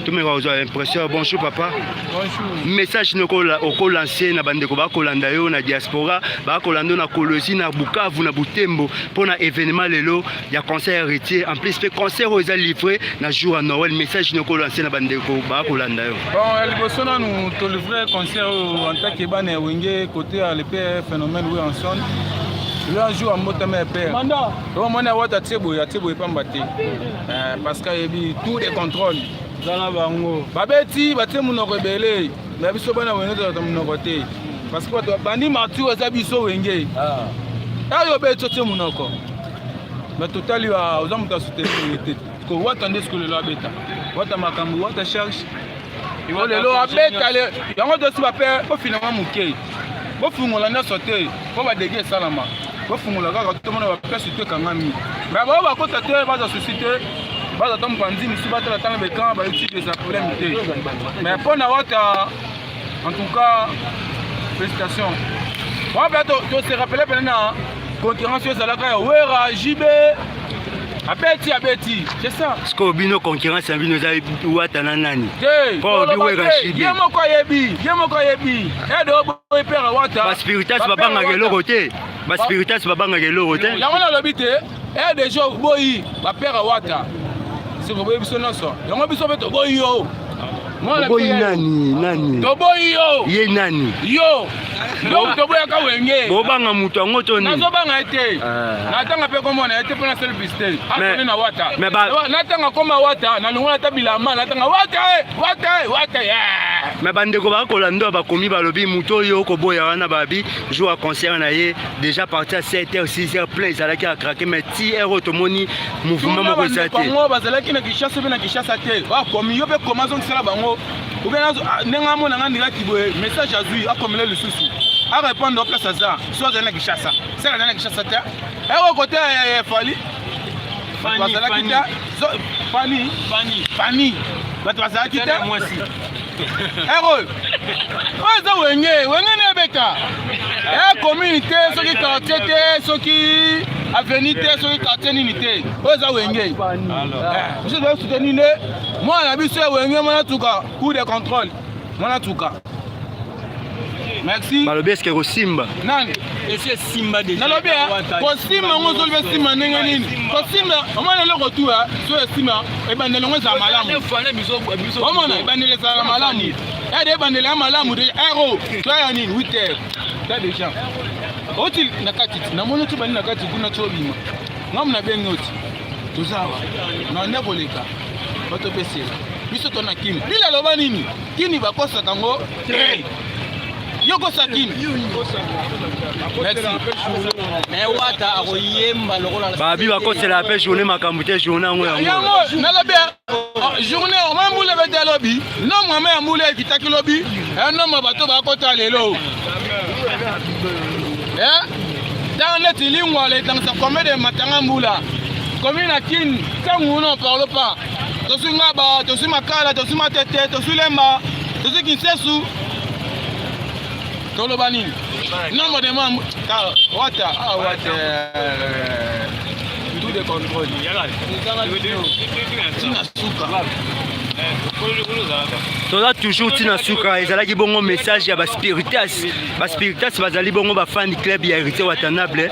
tomeka kozwa impression bonjour papa bonjour. message noko okolanse na bandeko bakolanda yo na diaspora bakolanda yo na kolosi na bukavu na butembo mpo na événement lelo ya concert héritier en plus mpe concert oyo eza livré na jour ya noël message noko olanse na bandeko bakolanda yo bon ya liboso nanu tolivre concert oyo en tant que bana ya wenge côté ya le père phénomène Wilson lelo un jour ambotama ya père omoni awata atie boye atie boye pamba te eh, parce que ayebi tout de contrôle zala bango babeti batie monoko ebele na biso bana wenge tozalaka monoko te parce que bato babandi martyr eza biso wenge ah. oyo obeti otie monoko mais totali oza moto asoutenir te ko wata nde siko lelo abeta wata makambo wata charge oyo lelo abeta yango tosi bape bofinama moke bofungola nyonso te mpo badege esalama bofungola kaka tomona baplace to ekangami me bao bakota te baza susi te baza ta mopanzi mosusu batala tanga baecran bayoutube eza problème te mais mpo na wata en tout cas félicitation wana mpe tose rappele pene na concurrence oyo ezalaka ya wera jb abeti abeti c'est ça sikoyo bino concurrence na bino eza wata na nani te mpo obi wera jb ye moko ayebi ye moko ayebi ede oboyi pere wata baspiritas babangaka eloko te baspiritas babangaka eloko te yango nalobi te e deja oboyi bapere wata siko oboyi biso nyonso yango biso mpe toboyi yo oboyi nani nani toboyi yo ye nani yo donc toboyaka wenge bobanga moto yango to nini nazobanga ye te ah. natanga mpe komona ye te mpo na selfis te akone na wata natanga koma wata nalongola ata bilamba natanga wata e wata e wata ye me bandeko bakolanda bakomi balobi moto oyo okoboya wana babi jour ya concert na ye déjà parti à 7 h 6 h plein ezalaki ya craquer mais ti heure oyo tomoni mouvement moko eza te bango bazalaki na kinshasa mpe na kinshasa te bakomi yo mpe koma azongisela bango obe ah, ndenge amona nga ndilaki boye message azwi akomela lisusu arépondre place aza so azali na kinshasa seke azali na kinshasa te eko kote ya fali bazalaki te fani fani bato bazalaki te ero oyo eza wenge wenge nde ebeta e commune te soki quartier te soki avenue te soki quartier nini te oyo eza wenge eh, biso tozo soutenir nde mwana na biso ya wenge mwana tuka coup de contrôle mwana tuka merci balobi eske kosimba nani esi esimba deja nalobi eh, kosimba yango ozoloba esimba ndenge nini kosimba omona eloko tu eh, so esimba ebandeli yango ezala malamu omona ebandeli ezala malamu ede ebandeli ya malamu deja ero to ya nini 8 heures ta deja oti na kati ti namoni oti bandi na kati kuna ti obima ngamu nabengi oti toza awa na nde koleka bato pesela biso to na kini bila aloba nini kini bakosaka yango te yo kosa kini wata akoyemba lokola babi bakosela mpe journée makambo te journée yango yango nalobi ah, journée oma mbula ebeti alobi nombre ma ya mbula ekitaki lobi eh, nombre bato bakota lelo eh, ntango neti lingwala etangisa combien de matanga mbula commune na kin ntango non parle pas tozwi ngaba tozwi makala tozwi matete tozwi lemba tozwi kinsesu toloba nini nombre de membres ah, wata ah, wata tout de contrôle tina suka toza toujours ntina suka ezalaki bongo message ya baspiritas baspiritas bazali bongo bafani club ya héritier watanable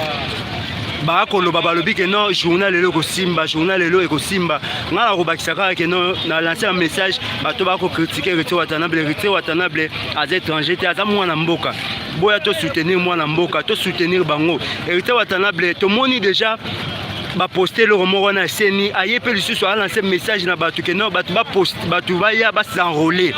bakoloba balobi ke non journal lelo ekosimba journal lelo ekosimba ngai nakobakisa kaka ke non na lance ya message bato bakokritike héritier watanabe héritier watanabe aza étranger te aza mwana mboka boya tosoutenir mwana mboka tosoutenir bango héritier watanabe tomoni déjà baposte eloko moko wana ya seni aye mpe lisusu alance message na bato ke non bato baposte bato baya basenrole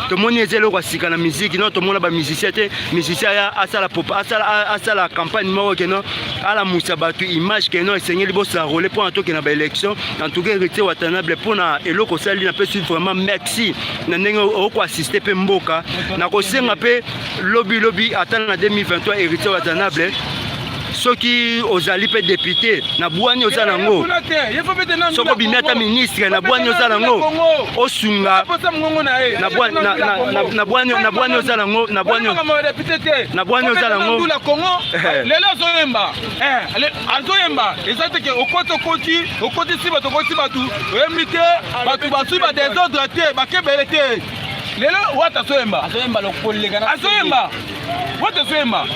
Tomoni eza eloko ya sika na miziki no, tomona bamusicien te, musicien aya asala, asala, asala campagne moko keno alamusa bato image keno esengeli bosarole mpo na tokende na baélection. En tout cas Héritier Watanabe, mpo na eloko osali, napesi vraiment merci na ndenge okoassiste mpe mboka. Nakosenga mpe lobi lobi ata na 2023, Héritier Watanabe, soki ozali mpe député na bwani oza nango, soki obimi ata ministre na bwani oza nango, osunga na bwani oza nango, na bwani oza nango. Lelo azoyemba, azoyemba, eza te ke okoti, okoti, okotisi bato, okotisi bato, oyembi te, bato basui badésordre te, bakebele te. Lelo Wata azoyemba, azoyemba, Wata azoyemba,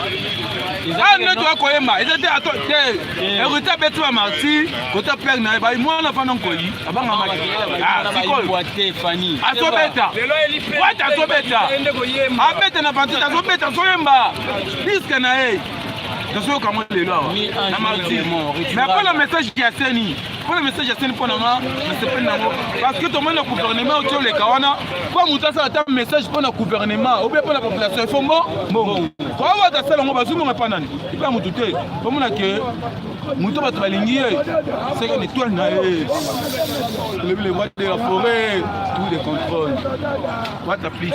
awa nde toya koyemba, eza te ato te. Héritier abeti ba martyr kota pere na ye, bai mwana fana nkoyi abangamaki. Sikoyo azobeta, Wata azobeta, abeta na parti, azobeta, azoyemba disque na ye, tozoyoka yango lelo awa na martyr. Mais mpo na message ya seni, mpo na message ya seni, mpo na nga nasepeli nango, parce que tomoni na gouvernement oti oleka wana, mpo moto asala ata message mpo na gouvernement ou bien mpo na population, ifo mbo mbongo. Kwa wata asala yango, bazwi mbongo epa nani? Epa motu te. Omona ke moto bato balingi ye, seke na étoile na ye, lobi le roi de la forêt, tout de contrôle, Wata plus.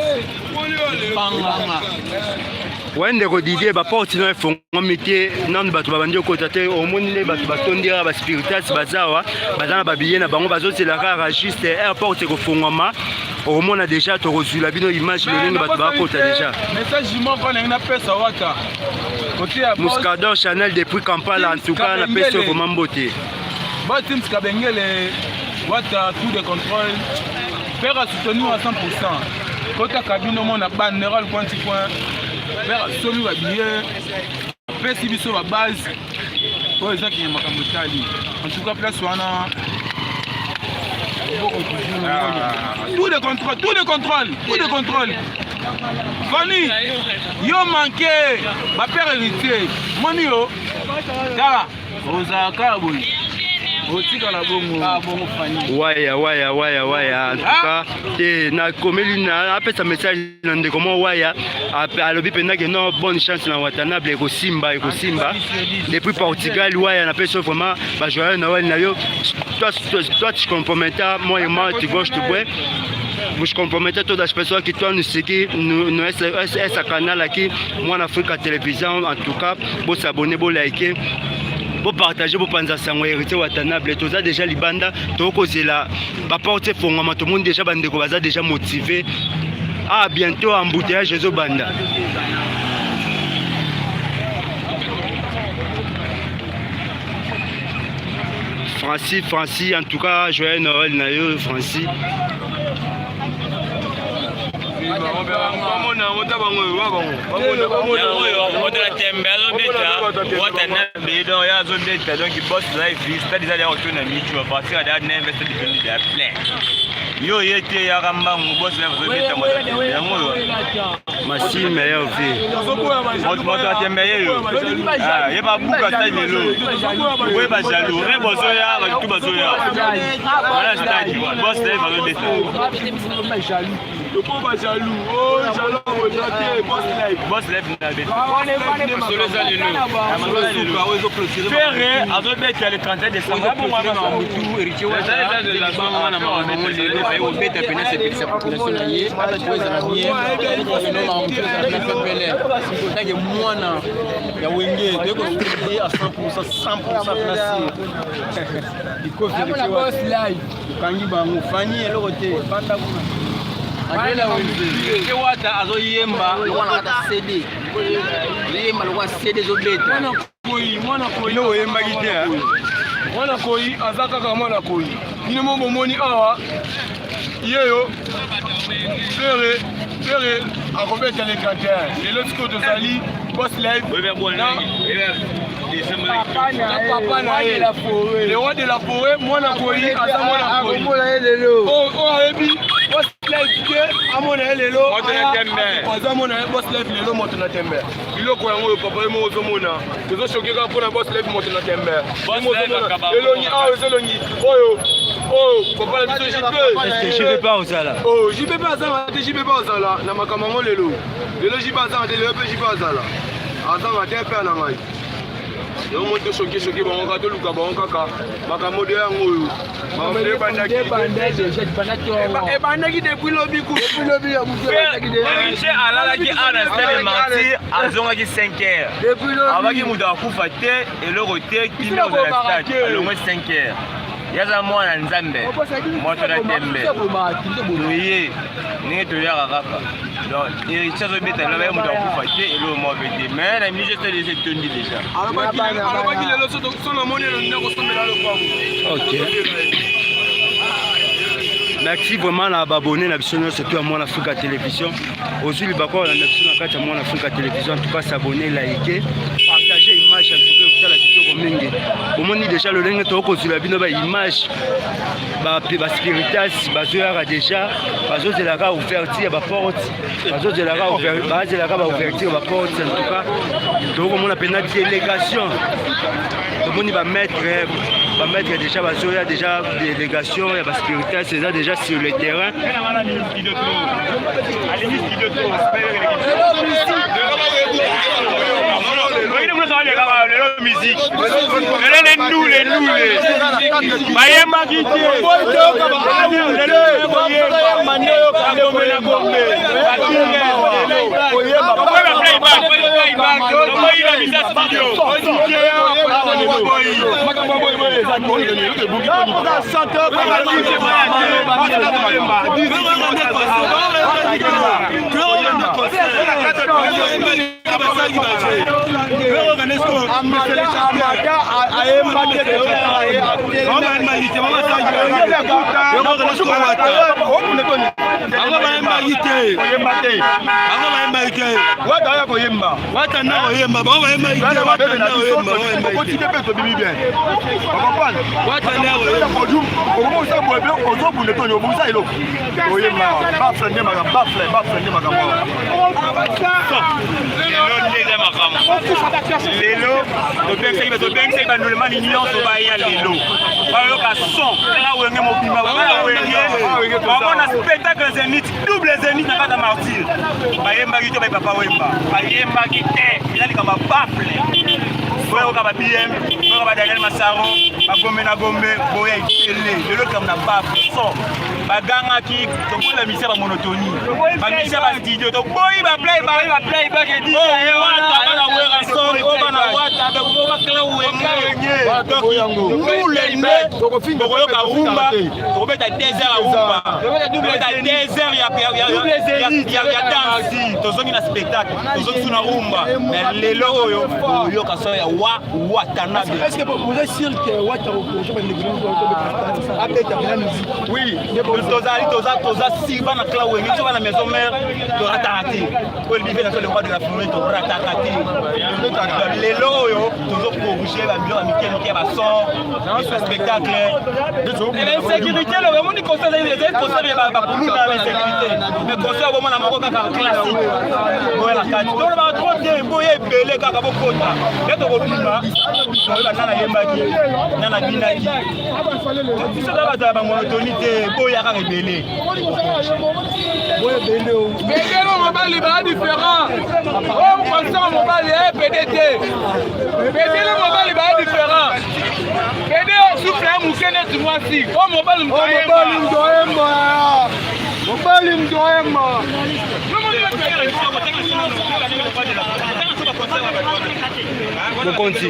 Ouais, ndeko Didier, baporte no efongwami te nanu, bato babandi okota te. Omoni nde bato batondi kaka, baspiritas baza awa, baza na babillet na bango, bazozela kaka juste airport ekofongwama. Okomona déjà, tokozwila bino image lolenge bato bakota déjà. Message moko ndenge napesa Wata. Muscador Chanel depuis Kampala, en tout cas napesi yo vraiment mbote. Batims Kabengele, Wata tout de contrôle, père a soutenu à 100%. Kota kabino, mona banderole coin ti coin, père asomi babillet, apesi biso babase oyo ezaki makambo etali. En tout cas place wana, tout de contrôle, tout de contrôle, tout de contrôle. Fani yo manke bapère Héritier, moni yo tala, ozala kaka boye, otikala bongo. Waya, waya, waya, waya, en tout cas te, nakomeli na apesa message na ndeko moko waya, alobi mpenza ke non, bonne chance na Watanabe, ekosimba, ekosimba. Depuis Portugal, waya, napesi yo vraiment bajoyeux Noël na yo. Toi, toi, toi tu compromets moi et moi, tu gauche, tu bois, vos comprometer todas as pessoas que estão nos seguir no, no essa, essa, essa canal aqui, Mwana Africa Télévision. En tout cas, vous s'abonner, vous liker, bopartage, bopanza sango. Héritier Watanabe, toza déjà libanda, tokozela baporte efongwama. Tomoni déjà bandeko baza déjà motivé. Ah, bientôt embouteillage ezobanda. Francis, Francis, en tout cas joyeux Noël na yo, Francis. Moto na tembe azobeta, Watanabe, donc ye azobeta, donc boss live, stade eza deya kotuna mitu à partir ya deya 9, stade ebimi deya plein. Yo ye te, yaka mbangu, boss live azobeta, moto ya tembe yango oyo. Masi meilleur vie. Moto ya tembe ye yo, ye babuka stade lelo, boye bajaloux re bozoya, bato bazoya wana stade, boss live azobeta. Toko bajaloux, oh jaloux boza te, boss live. Boss live na beta. Ferre azobeta le 31 décembre. Obeta pena, sepelisa population na ye po ezala bien. Tanke mwana ya Wenge, toye kosoutenir à 100 100 place likofi, okangi bango fani eloko te, banda kuna. Wata azoyemba lokola na kata CD, ozoyemba lokola CD ezobeta. Mwana koyi. Bino oyembaki te. Mwana koyi aza kaka mwana koyi. Bino mo bomoni awa yeyo Ferre, Ferre akobeta le 31. Lelo sikoyo tozali boss live na papa na ye, le roi de la forêt. Mwana koyi aza mwana koyi, oyo ayebi boss live te, amona ye lelo, aza mona ye boss live lelo. Moto na tembe, biloko yango oyo papa ye moko ozomona, tozochoquer kaka mpona boss live. Moto na tembe, elongi awa eza elongi oyo oyo. Oh, papa na biso JP. Est-ce que JP pa ozala? Oh, JP pa azanga te, JP pa ozala na makambo yango lelo. Lelo JP azanga te, lelo mpe JP azala. Azanga te mpe na ngai. Yango moi tosoke soke bango kaka toluka bango kaka makambo de yango oyo. Makambo de ebandaki. Ebandaki depuis lobi ku. Héritier alalaki awa na stade de martyr azongaki 5 heures. Abaki moto akufa te eloko te kino kozala stade alongwe 5 heures. Ye aza mwana nzambe moto na tembe toye ndenge toyaka kaka donc héritier azobeta loba ye moto akufa te eloko moko pe te mais na minute stade eza etondi déjà. Alobaki lelo so namoni elongi nakosombela lopango. Ok. Merci vraiment na babone na biso nyonso to ya Mwana Afrika Télévision. Ozwi libaku olanda biso na kati ya Mwana Afrika Télévision. En tout cas, s'abonner, liker, partager image en tout cas kosala kitoko mingi. Bomoni déjà lolenge tokozwila bino ba image ba ba spiritas bazoyaka déjà bazozelaka ouverture ya ba porte bazozelaka bazelaka ba ouverture ba porte en tout cas tokomona mpenza délégation tomoni ba maître ba maître déjà bazoya déjà délégation ya ba spiritas eza déjà sur le terrain. Bayembaki te Lelo nde eza makambo lelo tobengisaki tobengisaki bandolemani nyonso baya lelo bayoka son tala wenge mobimba baya wenge bamona spectacle zenith double zenith na kati ya martyr bayembaki te baye papa wemba bayembaki te eza likambo ya bafle boyoka ba bm boyoka ba daniel masaro bagombe na gombe boya ebele lelo likambo na bafle son bagangaki toboyi bamisia ba monotonie bamisia ba studio toboyi ba playback ba playback edi wata bana werrason o bana wata bakla wenge ndule nde bokoyoka rumba tokobeta 2 heures ya rumba tokobeta 2 heures ya danse tozongi na spectacle tozongi su na rumba mais lelo oyo boyoka so ya wa watanabe. Est-ce que vous êtes sûr que Wata abeta pena musique? Oui, tozali toza toza si bana clan wenge biso bana maison mère torataka te oyo elobi mpe na so le roi de la forêt torataka te lelo oyo tozo corrige babiloko ya mike mike ya basor spectacle insécurité lobe omoni concert ezali concert ya bakuluna insécurité mais concert bomona moko kaka classique boya na kati tolobaka trop te boya ebele kaka bokota nde tokobima toyeba nana ayembaki nana abinaki biso toza bato ya bamonotoni te boya kaka ebele Bendelo mobali ba différent. Oyo concert mobali eh pede te. Bendelo mobali ba différent. Pede souffle ya moke neti mwasi. Oyo mobali moto ayemba. Mobali moto ayemba. Mobali moto ayemba. Mokonzi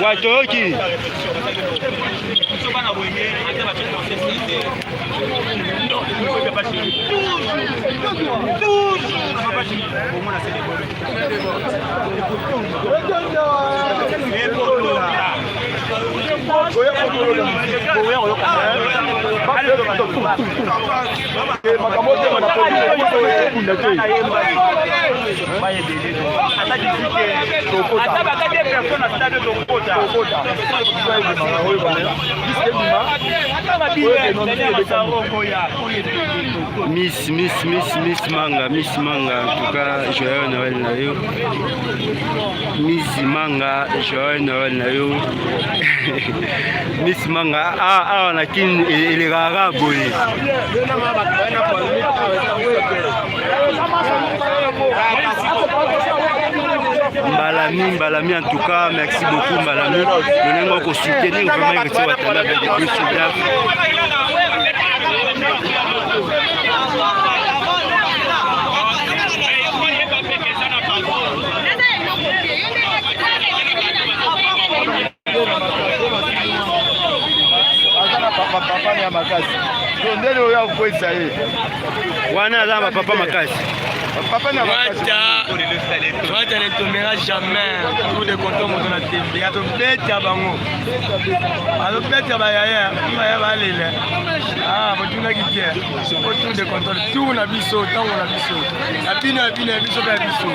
wa toyoki Ata bakati personne na stade tokota. Miss, Miss, Miss, Miss Manga, Miss Manga, en tout cas, joyeux Noël na yo. Miss Manga, joyeux Noël na yo. Miss Manga, ah, ah, na kin elekaka boye. Mbalami, Mbalami, en tout cas, merci beaucoup Mbalami. Lolenge oko soutenir vraiment Héritier Watanabe depuis Soudan. Aza na papa papa ya makasi ndenge oyo akokwesa ye wana aza na bapapa makasi. Papa na makasi. Wata ne tombera jamais. Tour de contrôle moto na tembe. Azobeta bango. Azobeta bayaya. Baya balela. Ah, botunaki te. Po tour de contrôle. Tour na biso, tango na biso. Ya bino ya bino ya biso pe ya biso.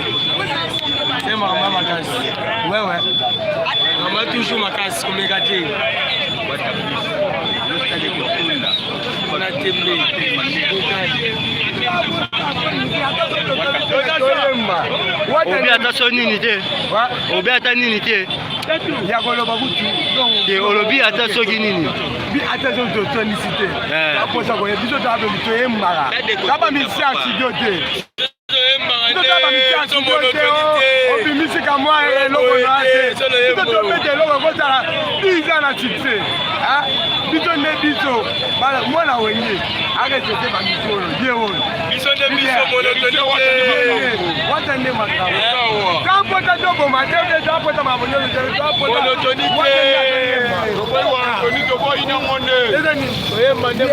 C'est maman makasi. Ouais ouais. Maman toujours makasi komeka te. Na tembe. Obi ata so nini te. Obi ata nini te. Ya koloba kutu. Te olobi ata soki nini. Bi ata soki totonisi te. Aposa koye biso toyembaka. Kaba misi ya studio te. Biso toyaba misi ya studio te obimisi kamwa eloko na te. Biso tobeta eloko ekozala 10 ans na succès. Biso nde biso mwana wenge aresete bamisi oyo ye oyo. Biso nde biso monotoni te. Wata nde makambo. Tapota toboma te te tapota makambo nyonso te tapota. Monotoni te. Toyemba nde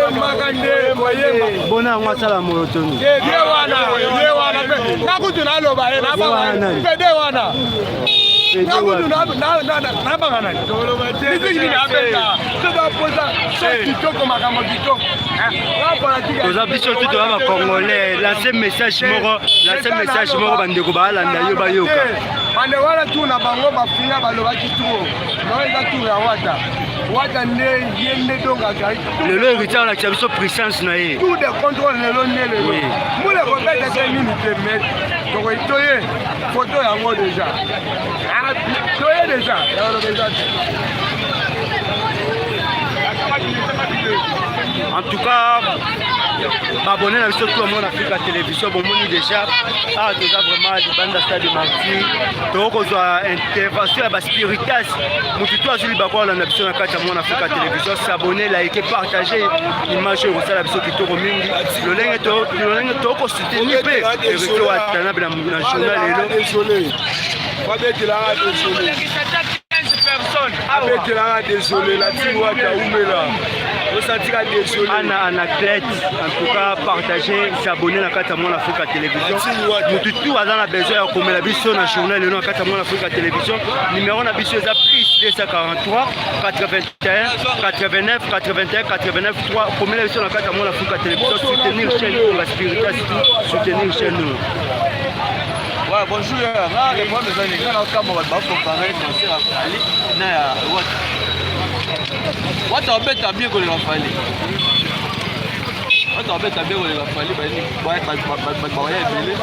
koyemba. Bona yango asala monotoni. Ye wana ye wana pe nakutu naloba ye nabanga pede wana. Nakutu nabanga nani. Miziki nini abeta. Tozaposa so kitoko makambo kitoko. Toza biso tu toza bacongolais. Lance message moko, lance message moko bandeko baalanda yo bayoka. Bandeko wana tour na bango bafinga balobaki trop. Non eza tour ya Wata. Wata nde ye nde donc azali. Lelo héritier alakisa biso puissance na ye. Tour de contrôle lelo nde lelo. Mule kobeta te nini te mais tokoki toye photo yango déjà. Ah, toye déjà. Yango déjà. En tout cas, babone na biso tout amona Afrika Télévision bomoni déjà awa toza vraiment libanda stade de martyr tokokozwa intervention ya baspiritas motu to azwi libaku alanda biso na kati ya mwana Afrika Télévision. S'abonner, like, partager image oyo ekosala biso kitoko mingi lolenge lolenge tokosoutenir mpe Héritier Watanabe na journal lelo. Babetelaka désolé. Abetelaka désolé la team Wata umela. Osantika désolé. Anna Anaclet, en tout cas, partager, s'abonner na kati ya Mwana Afrika Télévision. Mutu tout aza na besoin ya komela biso na journal lelo na kati ya Mwana Afrika Télévision. Numéro na biso eza plus 243 81 89 81 89 3. Komela biso na kati ya Mwana Afrika Télévision, soutenir chaîne oyo la spiritas, soutenir chaîne oyo. Ouais, bonjour. Nga le problème eza nini? Nga na kama bato ba comparer concert ya Fally na ya Wata. Wata abeta bien koleka Fally. Wata abeta bien koleka Fally bato bakoya ebele.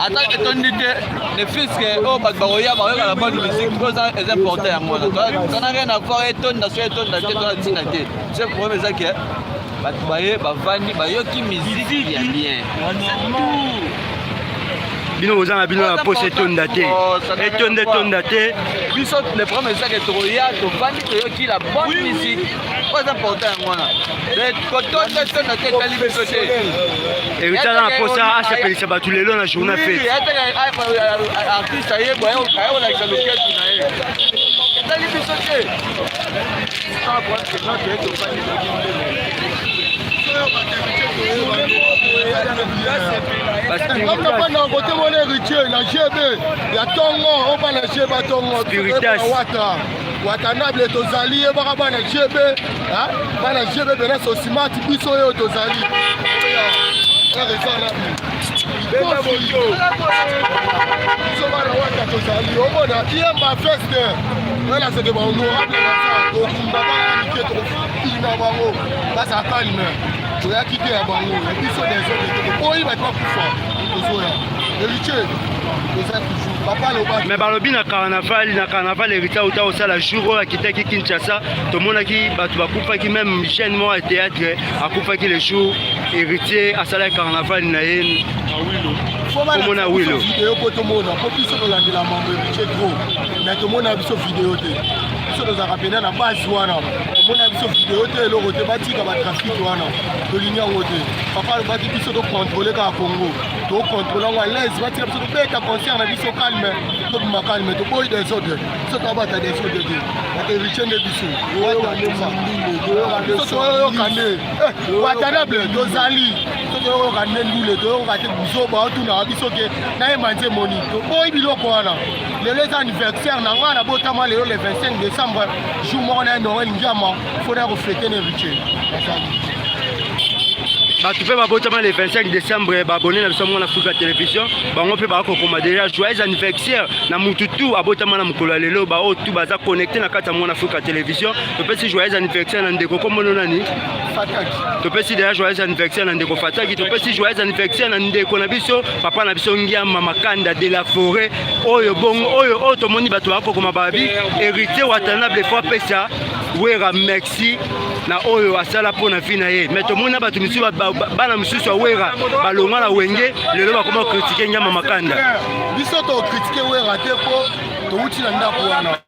Ata etondi te ne fût que oyo bato bakoya bakoyoka la bonne musique oyo eza important yango wana. Tona rien à voir etonda soki etonda te tona ntina te. Ce problème eza ke bato baye bavandi bayoki musique ya bien. C'est tout. Bino boza na bino na posa etonda te, etonda etonda te. Biso le problème eza ke tokoya tovandi toyoki la bonne musique oyo eza important yango wana. Kotonda etonda te etali biso te. Héritier aza na posa asepelisa bato lelo na journée fête. Artiste aye boye aye kolakisa loketu na ye etali biso te. Nafanda kote mona héritier na GB ya tongo oyo bana GB ya tongo wata watanable tozali ye baka bana GB bana GB pena sosimati biso oyo tozali. Beta moto. Biso bana wata tozali omona iyemba feste wana seke bahonorable tokumba bana mike tokofina bango bazala calme toyaki te ya bango ya biso desordre tokoboyi bato bakufa tozoya héritier toza toujours papa alobaki mais balobi na carnaval na carnaval héritier auta kosala jour oyo akitaki kinshasa tomonaki bato bakufaki même jeune moko ya théâtre akufaki le jour héritier asalaki carnaval na ye komona wilo video mpo tomona mpo biso tolandela mambo héritier trop mais tomona biso video te biso tozalaka mpena na base wana tomona biso video te eloko te batika batrafike wana tolingi yango te papa alobaki biso tocontrole kaka congo tocontrole yango alaise batika biso tobeta concert na biso calme tobima calme toboyi desordre biso toabata desordre te bato héritier nde biso biso toyoka nde eh, watanable tozali biso toyoka nde ndule toyoka te buzoba otunaka biso ke nayemba nzembo nini toboyi biloko wana lelo eza anniversaire na ngai nabotama lelo le 25 décembre jour moko na ye noel ngiama fo na kofete na héritier nazali bato mpe babotama le 25 décembre baabone na biso mwana afrika télévision bango mpe bakokoma déjà joyeux anniversaire na mutu tu abotama na mokolo ya lelo baoyo tu baza connecte na kati ya mwana afrika télévision topesi joyeux anniversaire na ndeko kombono nani topesi deja joyeux anniversaire na ndeko fataki topesi joyeux anniversaire na ndeko na biso papa na biso ngiama makanda de la forêt oyo bongo oyo oyo tomoni bato bakokoma babi héritier watanable fo apesa wera merci na oyo asala mpo na vie na ye mais tomoni na bato misusu bana mosusu ya wera balongwa na wenge lelo bakoma kritike nyama makanda biso tokritike wera te mpo towuti na ndako wana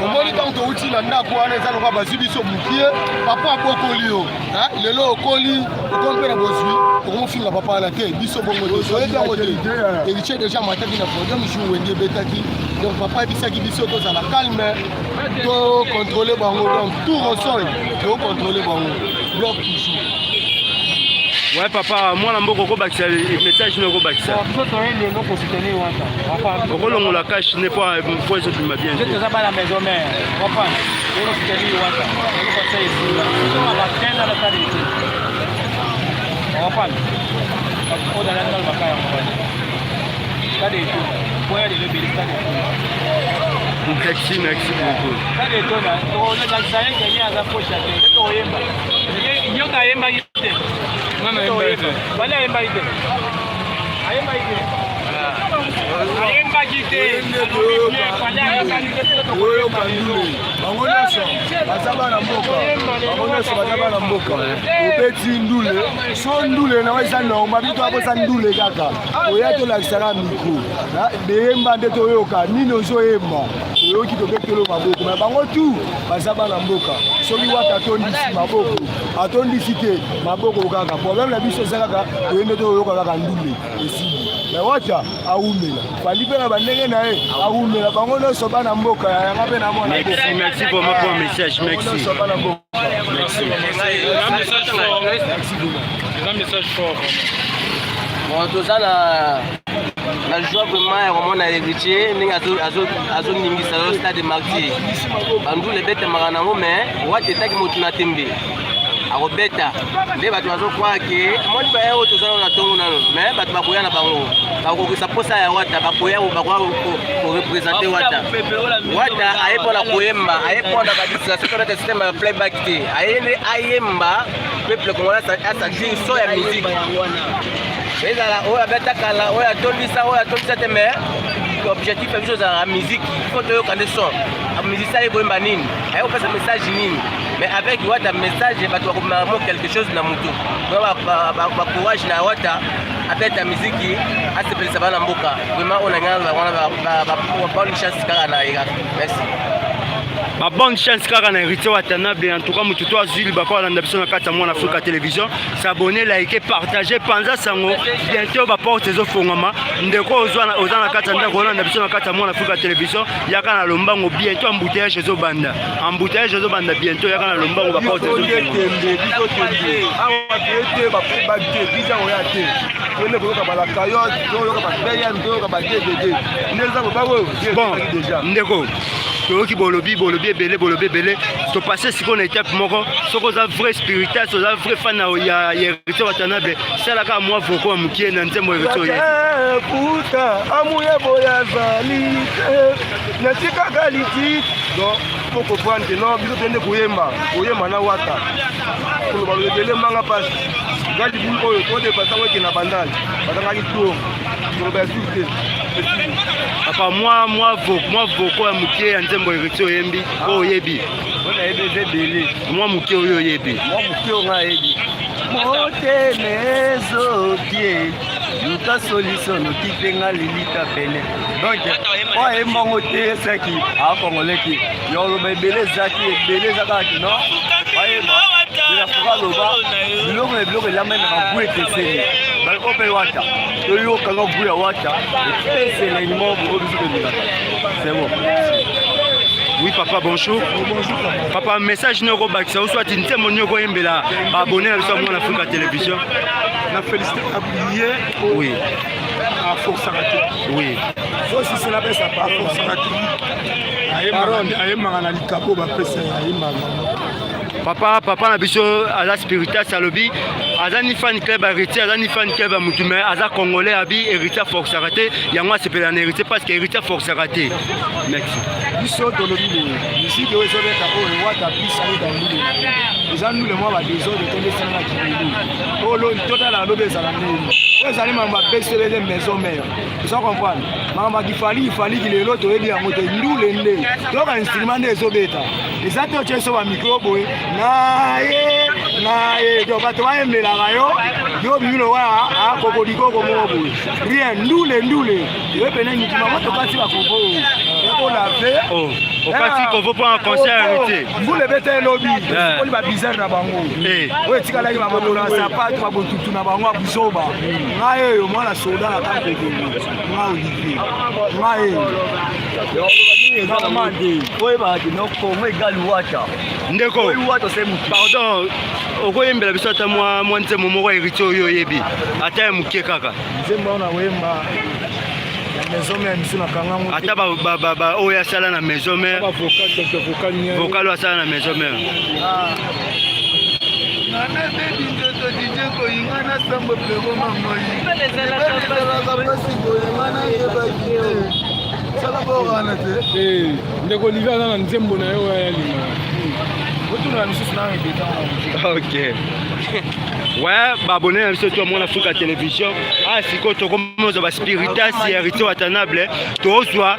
omoni ntango towuti na ndako wana eza lokola bazwi biso mokie papa abokoli yo lelo okoli okomi mpe na bozwi okomofinga papa wana te biso bongo te oyebi yango te héritier déjà amataki na podium jour wenge ebetaki donc papa ayebisaki biso tozala calme to contrôler bango donc tour au sol to contrôler bango bloc toujours. Ouais papa, mwana mboka okobakisa message no okobakisa. Okolongola cash ne po po ezobima bien. Toza bana maison mère. Comprendre? Toko soutenir wata. Toko conseil ici. Toko ba tena na tali ici. Comprendre? Oda na tali bakaya comprendre. Stade etona. Boya lelo ebele stade etona. Merci, merci beaucoup. Stade etona. Tolakisa ye kenye aza poche te. Nde tokoyemba. Nyoka ayembaki te. Bali ayembaki te. Ayembaki te. Ayembaki te. Oyoka ndule bango nyonso baza bana mboka bango nyonso baza bana mboka obeti ndule so ndule nayo eza normal bito akosa ndule kaka oya tolakisaka mikro beyemba nde toyoka nini ozoyemba toyoki tobetelo maboko me bango tu baza bana mboka soki wata atondisi maboko atondisi te maboko kaka problème na biso eza kaka toye nde toyoka kaka ndule esili me wata awumela fali mpe na bandenge na ye awumela bango nyonso bana mboka yanga mpe na mwana merci merci vraiment pour message merci nyonso bana mboka merci eza message fort. Bon, toza na na joie vraiment ya komona héritier ndenge azoningisa yo stade martyr bandula ebetamaka nango mais wata etaki motu na tembe akobeta nde bato bazokwaa ke moni baye oyo toza nano na ntongo nano mais bato bakoya na bango bakokokisa mposa ya wata bakoya bakoya korepresente wata wata aye mpona koyemba aye mpona badistraction tobeta systeme ya playback te aye nde ayemba peuple congolais asentir son ya musique ezala oyo abeta kala oyo atondisa oyo atondisa te mais objectif ya biso ezalaka musique il faut toyoka nde son musicien aye koyemba nini aye kopesa message nini mais avec wata message bato bakomaka mo quelque chose na motu bacourage na wata abeta miziki asepelisa bana mboka vraiment oyo na ngai wana bonne chance kaka na ye kaka merci. Ba bonne chance kaka na héritier Watanabe. En tout cas mutu to azui libako alanda biso na kati ya mwana Afrika télévision. S'abonner, liker, partager, panza sango. Bientôt ba porte ezofongama. Ndeko ozwa na oza na kati ya ndako olanda biso na kati ya mwana Afrika télévision. Yaka na lombango bientôt embouteillage ezobanda. Embouteillage ezobanda bientôt yaka na lombango ba porte ezofongama. Tembe, biso tembe. Awa toye te ba ba te, biza oya te. Toyende koyoka ba la cayotte, toyoka ba BM, toyoka ba DVD. Nde eza boba oyo. Bon, ndeko. Toyoki bolobi bolobi ebele bolobi ebele. Topasse sikoyo na étape moko. Soki oza vrai spiritas, oza vrai fan ya Héritier Watanabe, salaka mwa vocal ya mokie na nzembo Héritier oyebi. Puta amuya boya azali te natikaka litite donc faut comprendre que non biso toyende koyemba koyemba na wata koloba ebele mbanga mpasi nga libulu oyo todepasa ngo ekenda bandal bazangaki tour koloba ya suki te. Papa, mwa mwa voko ya moke ya nzembo Héritier oyembi oyo oyebi. Nayebi eza ebele. Mwa moke oyo oyebi. Mwa moke oyo ngai ayebi: motema ezokie, luka solution noki mpe nga lilita pene. Donc oyo ayembango te esaki akongoleki yo oloba ebele ezaki ebele eza kaka kino ayemba delafoka aloba biloko na biloko elamba na bagu ekeseni oyo mpe wata toyokanga gu ya wata epesa elengi moko oyo biso tolingaka. C'est bon. Oui papa, bonjour. Bonjour papa. Papa, message noko bakisa ou soit nzembo nini okoyembela ba abonné na biso ya Mwana Afrika Télévision? Na félicité ye. Aforsaka te. Fosisi napesa aforsaka te, ayembaka na likabo bapesa ye, ayembaka. Papa, papa na biso aza spiritas, alobi aza ni fan club ya Héritier, aza ni fan club ya mutu, mais aza congolais. Abi Héritier aforçaka te, yango asepela na Héritier parce que Héritier aforçaka te. Merci. Biso tolobi boye: misiki oyo ezobeta oyo wata plus abeta ndule, eza ndule mwa badésordre te nde esalaka kibulu oyo. Totala alobi ezala ndenge oyo ezali makambo ya BCBG Maison Mère, oza comprendre makambo ya kifali ifaliki. Lelo toyebi yango te, ndule nde toyoka instrument nde ezobeta, eza te otie so bamicro boye na ye na ye to bato bayembelaka yo yo bimi lokola akokodikoko moko boye, rien. Ndule ndule eyo pene nyikima mo tokati bakovo ekolave. Okati kovo mpo na concert Héritier. Mbula ebeta elobi poli babizarre na bango oyo etikalaki bamakolo na sapato babotutu na bango ya buzoba. Ngai oyo mwana soda na kankokolo, ngai Olivier, ngai oyebaka kino Kongo egali wata. Ndeko, pardon, okoyembela biso ata mwa nzembo moko ya Héritier oyo oyebi, ata ya moke kaka? Nzembo wana koyemba ya Maison Mère, misu nakangango. Ata oyo asala na Maison Mère, vocal oyo asala na Maison Mère. Nanabebi nzoto dj koyinga na sambo plero mamoi ezalaka mpasi boye, nga nayebaki te sala borana te. Ndeko Olivier aza na nzembo na ye oyo ayalinga. Otuna misusu na répéta. Ok, ouais, baabonné na biso to Mwana Afrika Télévision, ah sikoyo tokomozwa baspiritas ya Héritier Watanabe. Tozwa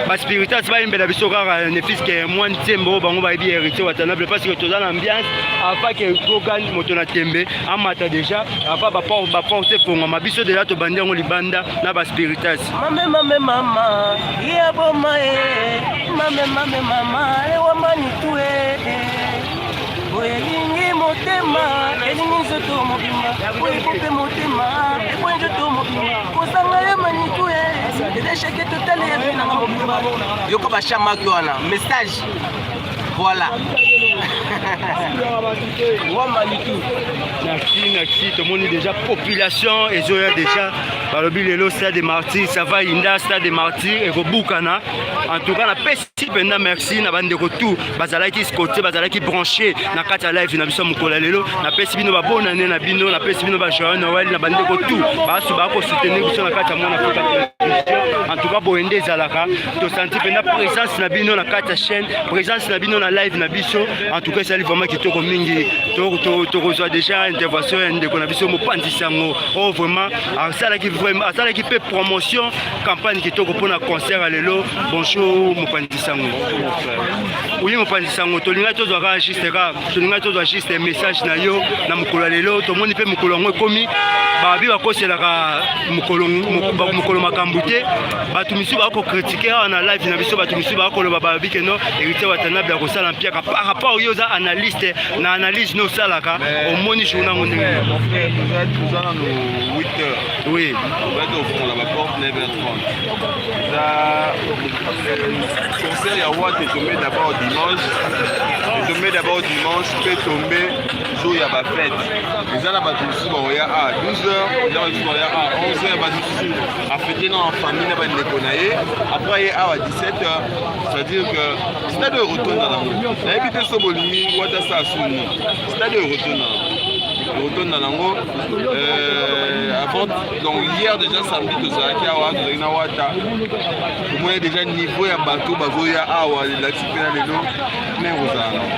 baspiritas bayembela biso kaka ne fût-ce que mwa nzembo oyo bango bayebi Héritier Watanabe, parce que toza na ambiance avant ke Gogan moto na tembe amata déjà, avant baporte efongwama. Biso déjà tobandi yango libanda na baspiritas. Mame mame mama ya boma e mame mame mama ewamani tu e boye elingi motema elingi nzoto mobimba boye mpe motema eboye nzoto mobimba kozanga ye manitu e eza échec total ya vie nanga mobimba. Yoka bashamaki wana message, voilà. Wamanitu, merci, merci. Tomoni déjà population ezoya déjà. Balobi lelo Stade de Martyr, ça va inda, Stade de Martyr ekobukana. En tout cas napesi mpenza merci na bandeko tout bazalaki scotché, bazalaki branché na kati ya live na biso ya mokolo ya lelo. Napesi bino babonane na bino, napesi bino bajoyeux Noël na bandeko tout basu bakosoutenir biso na kati ya Mwana Afrika Télévision. En tout cas boye nde ezalaka, tosanti mpenza présence na bino na kati ya chaîne, présence na bino na live na biso. En tout cas ezali vraiment kitoko mingi. Tokozwa déjà intervention ya ndeko na biso mopanzisi yango oyo vraiment asalaki, vraiment asalaki mpe promotion, campagne kitoko mpona concert ya lelo. Bonjour mopanzisi yango. Oui, mopanzisi yango, tolingaki tozwa kaka juste, kaka tolingaki tozwa juste message na yo na mokolo ya lelo. Tomoni mpe mokolo yango ekomi, babi bakoselaka mokolo makambo te. Bato misusu bakocritiquer awa na live na biso, bato misusu bakoloba, balobi ke non, Héritier Watanabe akosala mpiaka. Par rapport yo oza analyste, na analyse no osalaka, omoni journée yango ndenge? Toza nano 8 heures. Oui. Obaki kofungola ba porte 9h30. Eza concert ya Wata etombe d'abord dimanche. Etombe d'abord dimanche pe tombe jour ya ba fête. Eza na bato mosusu bakoya a 12h, eza bato mosusu bakoya a 11h, bato mosusu afete na famille na bandeko na ye. Après ye awa 17h, c'est-à-dire que stade oyo ekotonda nango. Nayebi te so bolingi Wata asala soni. Stade oyo ekotonda nango. Ekotonda nango euh, avant donc hier déjà samedi tozalaki awa tozalaki na Wata. Tomoni déjà niveau ya bato bazoya awa elakisi mpe na lelo plein kozala nango.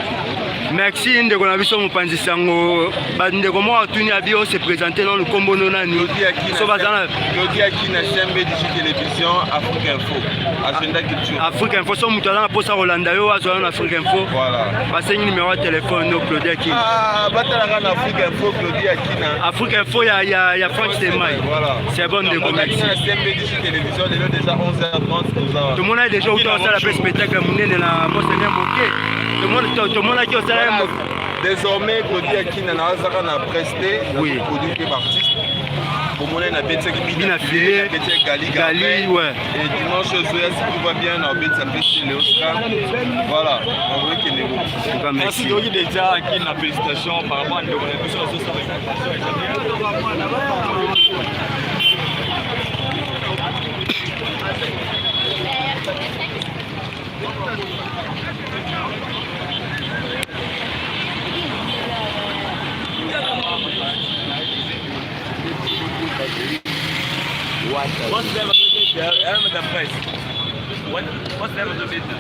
Merci ndeko na biso mopanzi sango bandeko moko atuni abi o se présenter nanu nkombo no nani so baza na Claudie Akina CMB Digi Télévision Afrique Info Agenda Culture Afrique Info so moto aza na mposa kolanda yo azwa yo na Afrique Info voilà basengi numero ya telefone no Claudie Akina ah batalaka na Afrique Info Claudie Akina Afrique Info ya ya ya Franck Stemay voilà c'est bon ndeko merci na CMB Digi Télévision lelo déjà 11h30 toza tomonaki déjà outa osala mpe spectacle ya monene na monseigneur moke tomonaki osala ye désormais Claudie Akina nazaka na presse te oui. produit mpe baartiste bomona nabetisaki bina filet nabetisaki gali gali ouais. et dimanche ozoya si tout va bien nabetisa mpe chez Léoscar voilà nakokende ko merci toyoki déjà Akina félicitation par rapport à ndeko na biso azosala eza bien.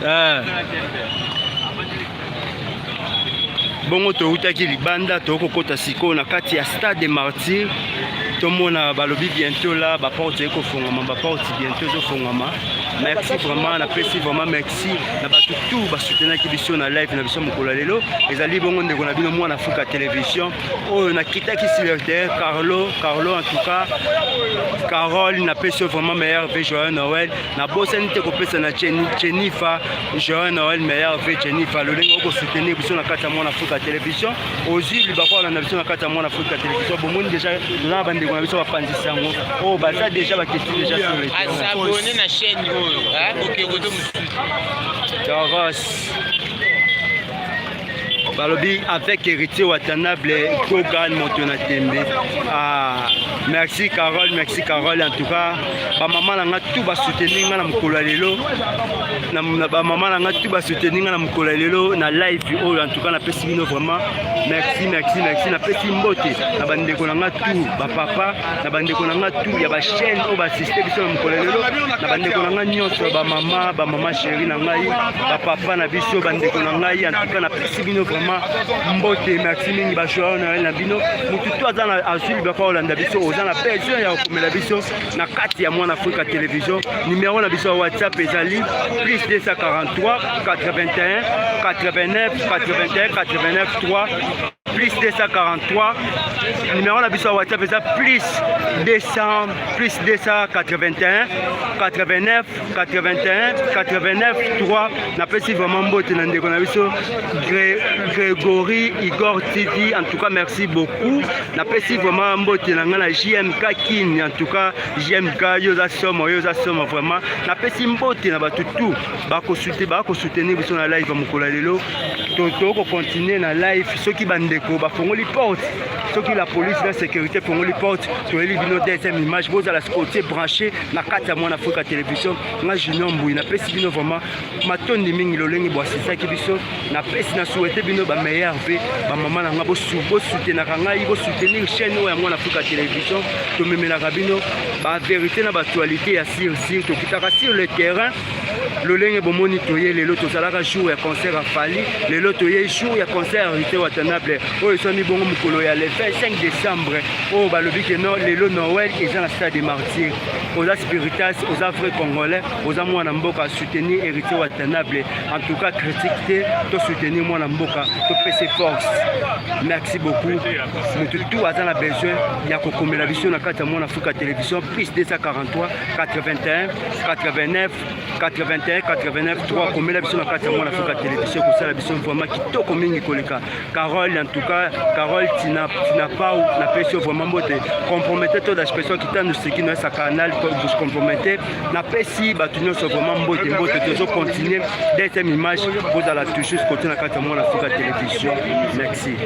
Eh. Bongo toutaki libanda tokokota sikoyo na kati ya stade de martyr tomona balobi bientôt la baporte ekofongama baporte bientôt ezofongama merci vraiment napesi vraiment merci na bato tout basoutenaki biso na live na biso mokolo ya lelo ezali bongo ndeko na bino mwana Afrika télévision oyo nakitaki sur le terrain Carlo Carlo en tout cas Carole napesi yo vraiment meilleur vœu joyeux Noël nabosani te kopesa na Jennifer joyeux Noël meilleur vœu Jennifer lolenge okosoutenir biso na kati ya mwana Afrika télévision ozwi libaku olanda biso na kati ya mwana Afrika télévision bomoni déjà toza na bandeko na biso bapanzisi yango oyo baza déjà bakesti déjà sur le terrain asabone na chaîne oyo okende mosusu Taras balobi avec héritier Watanabe Kogan moto na tembe ah, merci Carole merci Carole en tout cas bamama na nga tout basoutenir nga na mokolo ya lelo na bamama na nga tout basoutenir nga na mokolo ya lelo na live oyo en tout cas napesi bino vraiment merci merci merci napesi mbote na bandeko na nga tout bapapa na bandeko na nga tout ya bachaîne oyo baasiste biso na mokolo ya lelo na bandeko na nga nyonso bamama bamama chéri na ngai bapapa na biso bandeko na ngai en tout cas napesi bino vraiment mbote merci mingi bajoyeux noël na bino motu to aza na azwi libaka kolanda biso oza na besoin ya kokomela biso na kati ya mwana Afrika Télévision numéro na biso ya WhatsApp ezali plus 243 81 89 81 89 3 plus 243 numéro na biso ya WhatsApp eza plus 200 plus 281 89 81 89 3 napesi vraiment mbote na ndeko na biso Grégory Igor TV en tout cas merci beaucoup napesi vraiment mbote na ngai na JMK Kin en tout cas JMK yo oza somo yo oza somo vraiment napesi mbote na bato tout bakosoutenir biso na live ya mokolo ya lelo tokokontinue na live soki bandeko bafongoli porte soki la police na sécurité efongoli porte toyeli bino deuxième image bozala scotché branché na kati ya mwana Afrika télévision nga Junior Mbuyi napesi bino vraiment matondi mingi lolenge boasisaki biso napesi na souhaite bino ba meilleur ve bamama na nga bosoutenaka ngai bosoutenir chaîne oyo ya mwana Afrika télévision tomemelaka bino ba vérité na ba actualité ya sur sur tokitaka sur le terrain lolenge bomoni toye lelo tozalaka jour ya concert ya Fally lelo toye jour ya concert ya Héritier Watanabe oyo eswami bongo mokolo ya le 25 décembre oyo balobi ke no lelo Noël eza na stade de martyr oza spiritas oza vrai congolais oza mwana mboka soutenir Héritier Watanabe en tout cas critique te to soutenir mwana mboka topese force merci beaucoup motu tout aza na besoin ya kokomela biso na kati ya mwana Afrika télévision plus 243 81 89 81 91 89 3 komela biso na kati ya mwana Afrika Télévision, kosala biso vraiment kitoko mingi koleka. Carole, en tout cas Carole Tina, Tina Pau, napesi yo vraiment mbote. Compromete to d'expression kitanu seki no esa canal vous compromete. Napesi bato nyonso vraiment mbote mbote. Tozo continuer deuxième image, bozala toujours côté na kati ya mwana Afrika Télévision. Merci.